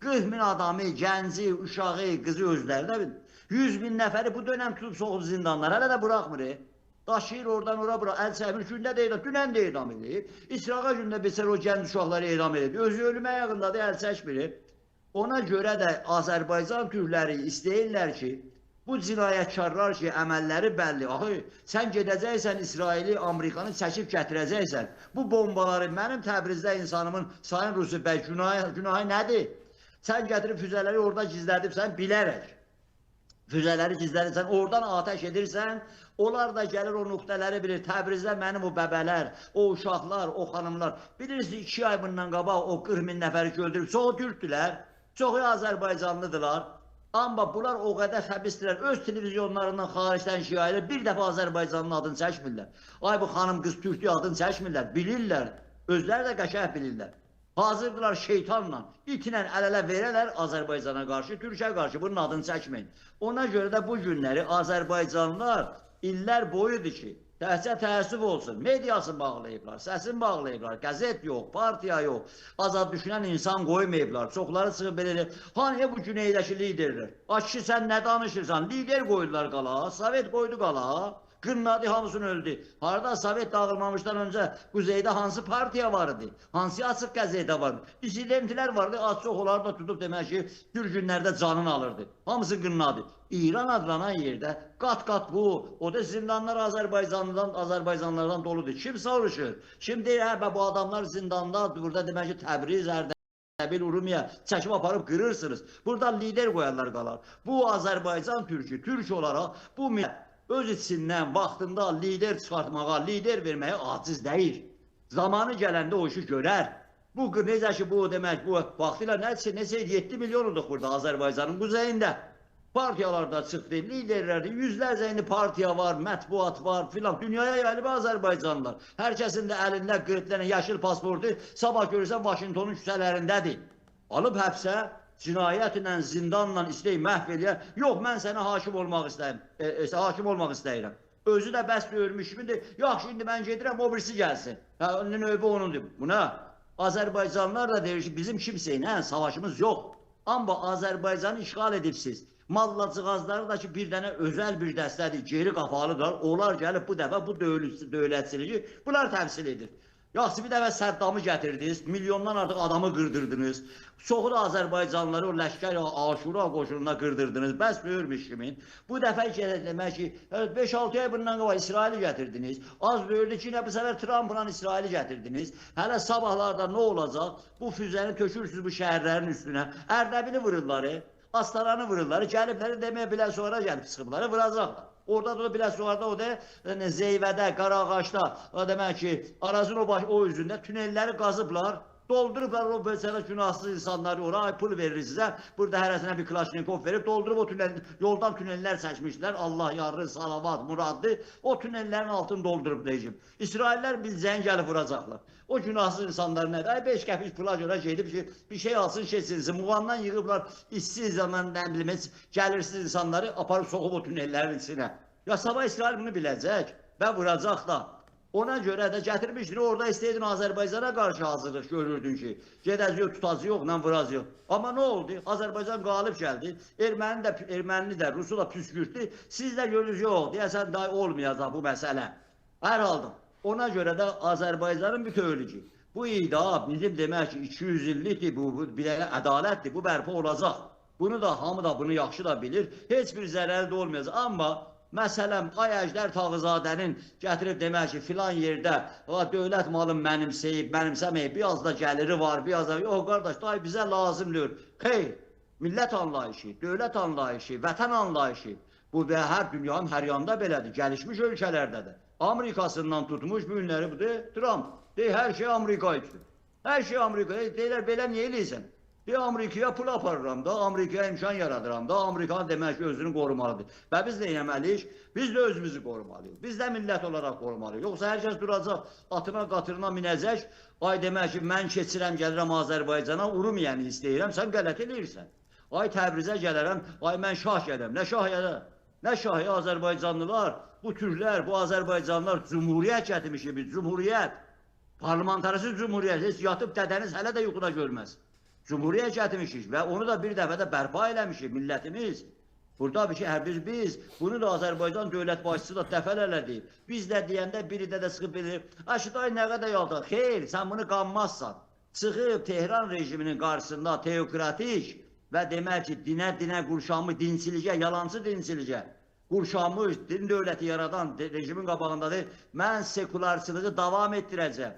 Speaker 2: 40 min adamı, gənci, uşağı, qızı özlərinə bilir. 100 min nəfəri bu dönəm tutub soxub zindanlar, hələ də buraxmır. Daşıyır oradan ora bura, əl çəkmir, gündə də edam, dünən də edam edib. İsrağa gündə bilsər o gənc uşaqları edam edib. Özü ölümə yaxındadır, əl çəkmir. Ona görə də Azərbaycan türkləri istəyirlər ki, bu cinayətkarlar ki, əməlləri bəlli. Axı, sən gedəcəksən İsraili, Amerikanı çəkib gətirəcəksən. Bu bombaları mənim Təbrizdə insanımın, Sayın Rusi bəy, günahı nədir? Sən gətirib füzələri orada gizlədibsən bilərək. Füzələri gizlədirsən, oradan atəş edirsən, onlar da gəlir o nöqtələri bilir. Təbrizdə mənim o bəbələr, o uşaqlar, o xanımlar. Bilirsiniz, 2 ay bundan qabaq o 40 min nəfəri ki öldürüb. Çoxu türkdülər, çoxu Azərbaycanlıdırlar. Amma bunlar o qədər xəbisdirlər. Öz televizyonlarından xaricdən şiayələr bir dəfə Azərbaycanın adını çəkmirlər. Ay bu xanım qız türklü adını çəkmirlər, bilirlər. Özləri də qəşəng bilirlər. Hazırdılar şeytanla, itlə əl-ələ verələr Azərbaycana qarşı, Türkiyə qarşı, bunun adını çəkməyin. Ona görə də bu günləri Azərbaycanlılar illər boyudur ki, təhcə təəssüf olsun, mediasını bağlayıblar, səsini bağlayıblar, qəzet yox, partiya yox, azad düşünən insan qoymayıblar, çoxları çıxıb belə deyir, hani bu güneydəki liderlər? Ay kişi, sən nə danışırsan? Lider qoydular qala, Sovet qoydu qala. Qınnadı, hamısını öldü. Harada Sovet dağılmamışdan öncə Quzeydə hansı partiya vardı? Hansı açıq qəzetə vardı? Dissidentlər vardı, az çox onları da tutub demək ki, bir günlərdə canını alırdı. Hamısı qınnadı. İran adlanan yerdə qat-qat bu, o da zindanlar Azərbaycanlılardan doludur. Kim soruşur? Kim deyir, hə, bu adamlar zindanda, burada demək ki, Təbriz, Ərdəbil, Urumiya çəkib aparıb qırırsınız. Burada lider qoyarlar qalar. Bu Azərbaycan türkü, türk olaraq bu millət öz içindən vaxtında lider çıxartmağa, lider verməyə aciz deyil. Zamanı gələndə o işi görər. Bu necə ki, bu demək, bu vaxtilə neçə 7 milyon olduq burada Azərbaycanın quzeyində. Partiyalar da çıxdı, liderlər də, yüzlərcə indi partiya var, mətbuat var filan. Dünyaya yayılıb Azərbaycanlılar. Hər kəsin də əlində 40 dənə yaşıl pasportu sabah görürsən Vaşinqtonun küçələrindədir. Alıb həbsə, cinayətlə, zindanla istəyir, məhv eləyər. Yox, mən sənə hakim olmaq istəyirəm. Hakim olmaq istəyirəm. Özü də bəs döyülmüş kimi deyir. Yaxşı, indi mən gedirəm, o birisi gəlsin. Hə, növbə onundur. Bu nə? Azərbaycanlılar da deyir ki, bizim kimsə ilə savaşımız yox. Amma Azərbaycanı işğal edibsiz. Mallacığazları da ki, bir dənə özəl bir dəstədir, geri qafalıdırlar. Onlar gəlib bu dəfə bu dövlətçiliyi bunlar təmsil edir. Yaxşı, bir dəfə Səddamı gətirdiniz, milyondan artıq adamı qırdırdınız. Çoxu da Azərbaycanlıları o Ləşkər Aşura qoşununa qırdırdınız. Bəs böyürmüş kimin. Bu dəfə demək ki, 5-6 ay bundan qabaq İsraili gətirdiniz. Az böyürdü ki, bu səfər Trumpla İsraili gətirdiniz. Hələ sabahlarda nə olacaq? Bu füzəni tökürsünüz bu şəhərlərin üstünə. Ərdəbili vururlar, Astaranı vururlar, gəlibləri deməyə bilə sonra gəlib çıxıblar, vuracaqlar. Orada da o Biləsuvarda, o da Zeyvədə, Qarağaçda, o demək ki, Arazın o üzündə tünelləri qazıblar, doldurublar o məsələ günahsız insanları ora, ay pul verir sizə, burada hərəsinə bir Kalaşnikov verib, doldurub o tünel, yoldan tünellər çəkmişlər, Allah yarı, salavat, muradlı, o tünellərin altını doldurub rejim. İsraillər biləcəyin gəlib vuracaqlar. O günahsız insanlar nədir? Ay 5 qəpik pula görə gedib ki, bir şey alsın, keçsinsin. Muğamdan yığıblar, işsiz zaman, nə bilim, heç gəlirsiz insanları aparıb soxub o tünellərin içinə. Ya sabah İsrail bunu biləcək və vuracaq da. Ona görə də gətirmişdin, orada istəydin Azərbaycana qarşı hazırlıq görürdün ki, gedəcək, tutacaq, yoxla vuracaq. Amma nə oldu? Azərbaycan qalib gəldi, erməni də, ermənini də, Rusu da püskürtdü. Siz də görürsünüz, yox, deyəsən daha olmayacaq bu məsələ. Hər halda. Ona görə də Azərbaycanın bütövlüyü. Bu iddia bizim demək ki, 200 illikdir, bu bir ədalətdir, bu bərpa olacaq. Bunu da, hamı da bunu yaxşı da bilir. Heç bir zərəri də olmayacaq. Amma məsələn, ay Əjdər Tağızadənin gətirib demək ki, filan yerdə dövlət malını mənimsəyib, mənimsəməyib, biraz da gəliri var, biraz da... Yox, qardaş, day bizə lazımdır. Xeyr, millət anlayışı, dövlət anlayışı, vətən anlayışı. Bu və hər dünyanın hər yanında belədir, gəlişmiş ölkələrdə də. Amerikasından tutmuş bu günləri bu deyir, Trump. Deyir, hər şey Amerika üçün. Hər şey Amerika. Deyirlər, belə niyə eləyirsən? Deyir, Amerikaya pul aparıram da, Amerikaya imkan yaradıram da, Amerikanı demək ki, özünü qorumalıdır. Və biz nə eləməliyik? Biz də özümüzü qorumalıyıq. Biz də millət olaraq qorumalıyıq. Yoxsa hər kəs duracaq, atına, qatırına minəcək. Ay demək ki, mən keçirəm, gəlirəm Azərbaycana, Urumiyəni istəyirəm, sən qələt eləyirsən. Ay Təbrizə gələrəm, ay mən şah gələm. Nə şah gələm? Nə şahı Azərbaycanlılar, bu türklər, bu Azərbaycanlılar cumhuriyyət gətirmişik biz, cumhuriyyət. Parlamentarisi cumhuriyyət, heç yatıb dədəniz hələ də yuxuda görməz. Cumhuriyyət gətirmişik və onu da bir dəfə də bərpa eləmişik millətimiz. Burada bir şey, hər biz, bunu da Azərbaycan dövlət başçısı da dəfələrlə deyib. Biz də deyəndə biri də çıxıb bilir, aşıday nə qədər yalda, xeyr, sən bunu qanmazsan. Çıxıb Tehran rejiminin qarşısında teokratik və demək ki, dinə qurşanmış, dinçilicə, yalancı dinçilicə qurşanmış, din dövləti yaradan rejimin qabağında deyir, mən sekularçılığı davam etdirəcəm.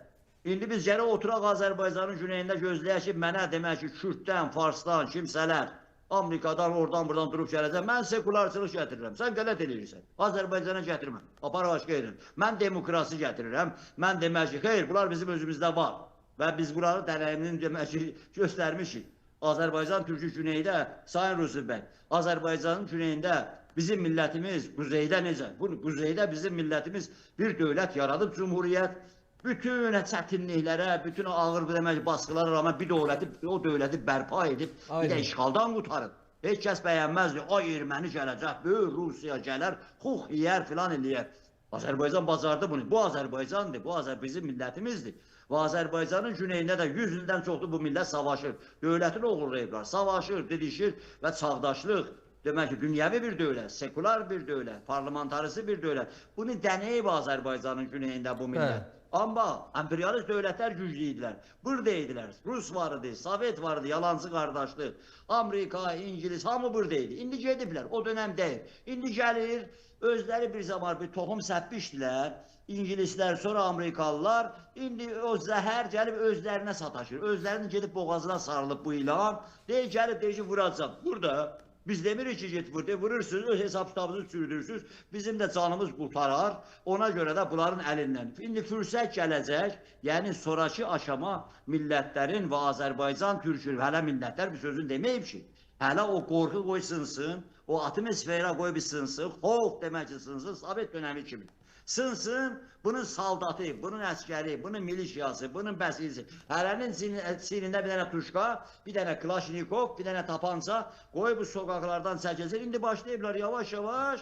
Speaker 2: İndi biz gərək oturaq Azərbaycanın güneyində gözləyək ki, mənə demək ki, Kürddən, Farsdan, kimsələr, Amerikadan, oradan, buradan durub gələcəm. Mən sekularçılıq gətirirəm. Sən qələt eləyirsən. Azərbaycana gətirmə. Apar başqa yerə. Mən demokrasi gətirirəm. Mən demək ki, xeyr, bunlar bizim özümüzdə var. Və biz bunları dənəyimini demək ki, göstərmişik. Azərbaycan türkü güneydə, Sayın Rusif bəy, Azərbaycanın güneyində bizim millətimiz quzeydə necə? Bu quzeydə bizim millətimiz bir dövlət yaradıb, cumhuriyyət. Bütün çətinliklərə, bütün ağır demək baskılara rağmen bir dövləti, o dövləti bərpa edib, aynen, bir də işğaldan qurtarıb. Heç kəs bəyənməzdi. Ay erməni gələcək, böyük Rusiya gələr, xux yeyər filan eləyər. Azərbaycan bacardı bunu. Bu Azərbaycandır, bu bizim millətimizdir. Və Azərbaycanın güneyində də 100 ildən çoxdur bu millət savaşır. Dövlətini oğurlayıblar, savaşır, didişir və çağdaşlıq. Demək ki, dünyəvi bir dövlət, sekular bir dövlət, parlamentarisi bir dövlət. Bunu dənəyib Azərbaycanın güneyində bu millət. Hə. Amma imperialist dövlətlər güclü idilər. Burada idilər. Rus var idi, Sovet var idi, yalancı qardaşlıq. Amerika, İngilis, hamı burada idi. İndi gediblər, o dönəm deyil. İndi gəlir, özləri bir zaman bir toxum səpmişdilər. İngilislər, sonra Amerikalılar. İndi o zəhər gəlib özlərinə sataşır. Özlərinin gedib boğazına sarılıb bu ilan. Deyir, gəlib, deyir ki, vuracaq. Burada. Biz demirik ki, get vur, vurursunuz, öz hesab kitabınızı çürüdürsünüz, bizim də canımız qurtarar, ona görə də bunların əlindən. İndi fürsət gələcək, yəni sonrakı aşama millətlərin və Azərbaycan türkünün, hələ millətlər bir sözünü deməyib ki, hələ o qorxu qoy sınsın, o atmosfera qoy bir sınsın, xovq demək ki sınsın, Sovet dönəmi kimi. Sınsın, bunun saldatı, bunun əskəri, bunun milişiyası, bunun bəsici. Hərənin çiynində bir dənə tuşka, bir dənə Kalaşnikov, bir dənə tapanca qoy bu sokaklardan çəkilsin. İndi başlayıblar yavaş-yavaş,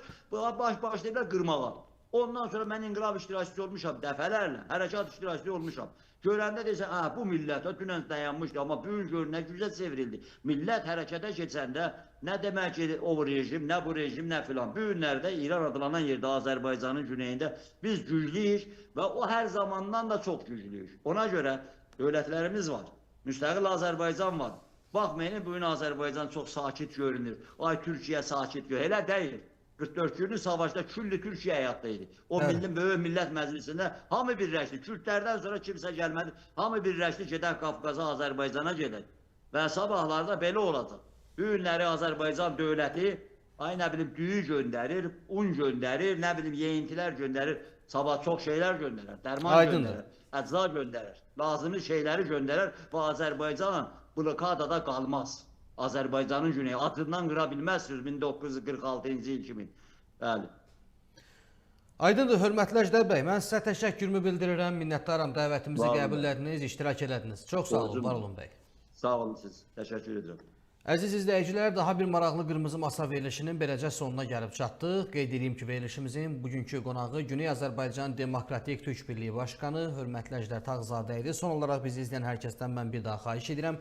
Speaker 2: başlayıblar qırmağa. Ondan sonra mən inqilab iştirakçısı olmuşam dəfələrlə, hərəkat iştirakçısı olmuşam. Görəndə desən, hə, bu millət dünən dayanmışdı, amma bu gün gör nə gücə çevrildi. Millət hərəkətə keçəndə nə demək ki, o rejim, nə bu rejim, nə filan. Bu günlərdə İran adlanan yerdə Azərbaycanın güneyində biz güclüyük və o hər zamandan da çox güclüyük. Ona görə dövlətlərimiz var, müstəqil Azərbaycan var. Baxmayın, bu gün Azərbaycan çox sakit görünür. Ay, Türkiyə sakit görünür. Elə deyil. 44 günlük savaşda külli Türkiyə həyatda idi. O
Speaker 1: Bəli.
Speaker 2: Milli Böyük Millət Məclisində hamı birləşdi. Kürtlərdən sonra kimsə gəlmədi. Hamı birləşdi, gedək Qafqaza, Azərbaycana gedək. Və sabahlarda belə olacaq. Bu günləri Azərbaycan dövləti, ay nə bilim, düyü göndərir, un göndərir, nə bilim, yeyintilər göndərir. Sabah çox şeylər göndərər, dərman
Speaker 1: Aydındır.
Speaker 2: göndərər, əcza göndərər, lazımi şeyləri göndərər və Azərbaycan blokadada qalmaz. Azərbaycanın güneyi adından qıra bilməzsiniz 1946-cı il kimi. Bəli.
Speaker 1: Aydındır, hörmətli Əjdər bəy, mən sizə təşəkkürümü bildirirəm, minnətdaram dəvətimizi
Speaker 2: Var olun.
Speaker 1: qəbul etdiniz, iştirak elədiniz. Çox sağ olun,
Speaker 2: Borcumdur.
Speaker 1: var olun bəy.
Speaker 2: Sağ olun siz. Təşəkkür edirəm.
Speaker 1: Əziz izləyicilər, daha bir maraqlı Qırmızı Masa verilişinin beləcə sonuna gəlib çatdıq. Qeyd edeyim ki, verilişimizin bugünkü qonağı Güney Azərbaycan Demokratik Türk Birliyi Başqanı hörmətli Əjdər Tağızadə idi. Son olaraq bizi izləyən hər kəsdən mən bir daha xahiş edirəm.